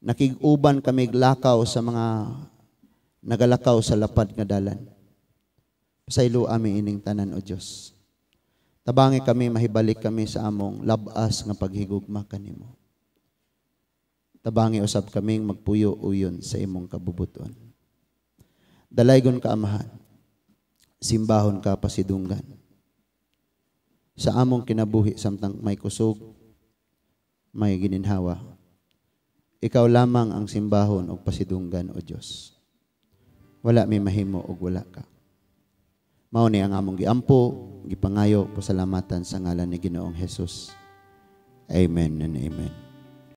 nakig-uban kami lakaw sa mga nagalakaw sa lapad nga dalan. Pasayloa mi ining tanan, O Diyos. Tabangi kami, mahibalik kami sa among labas nga paghigugma kanimo. Tabangi usab kaming magpuyo uyon sa imong kabubuton. Dalaygon ka, Amahan, simbahon ka, pasidunggan. Sa among kinabuhi samtang may kusog, may gininhawa. Ikaw lamang ang simbahon ug pasidunggan, O Dios. Wala may mahimo og wala ka. Mao ni ang among giampo, gipangayo, pasalamatan sa ngalan ni Ginoong Jesus. Amen and amen.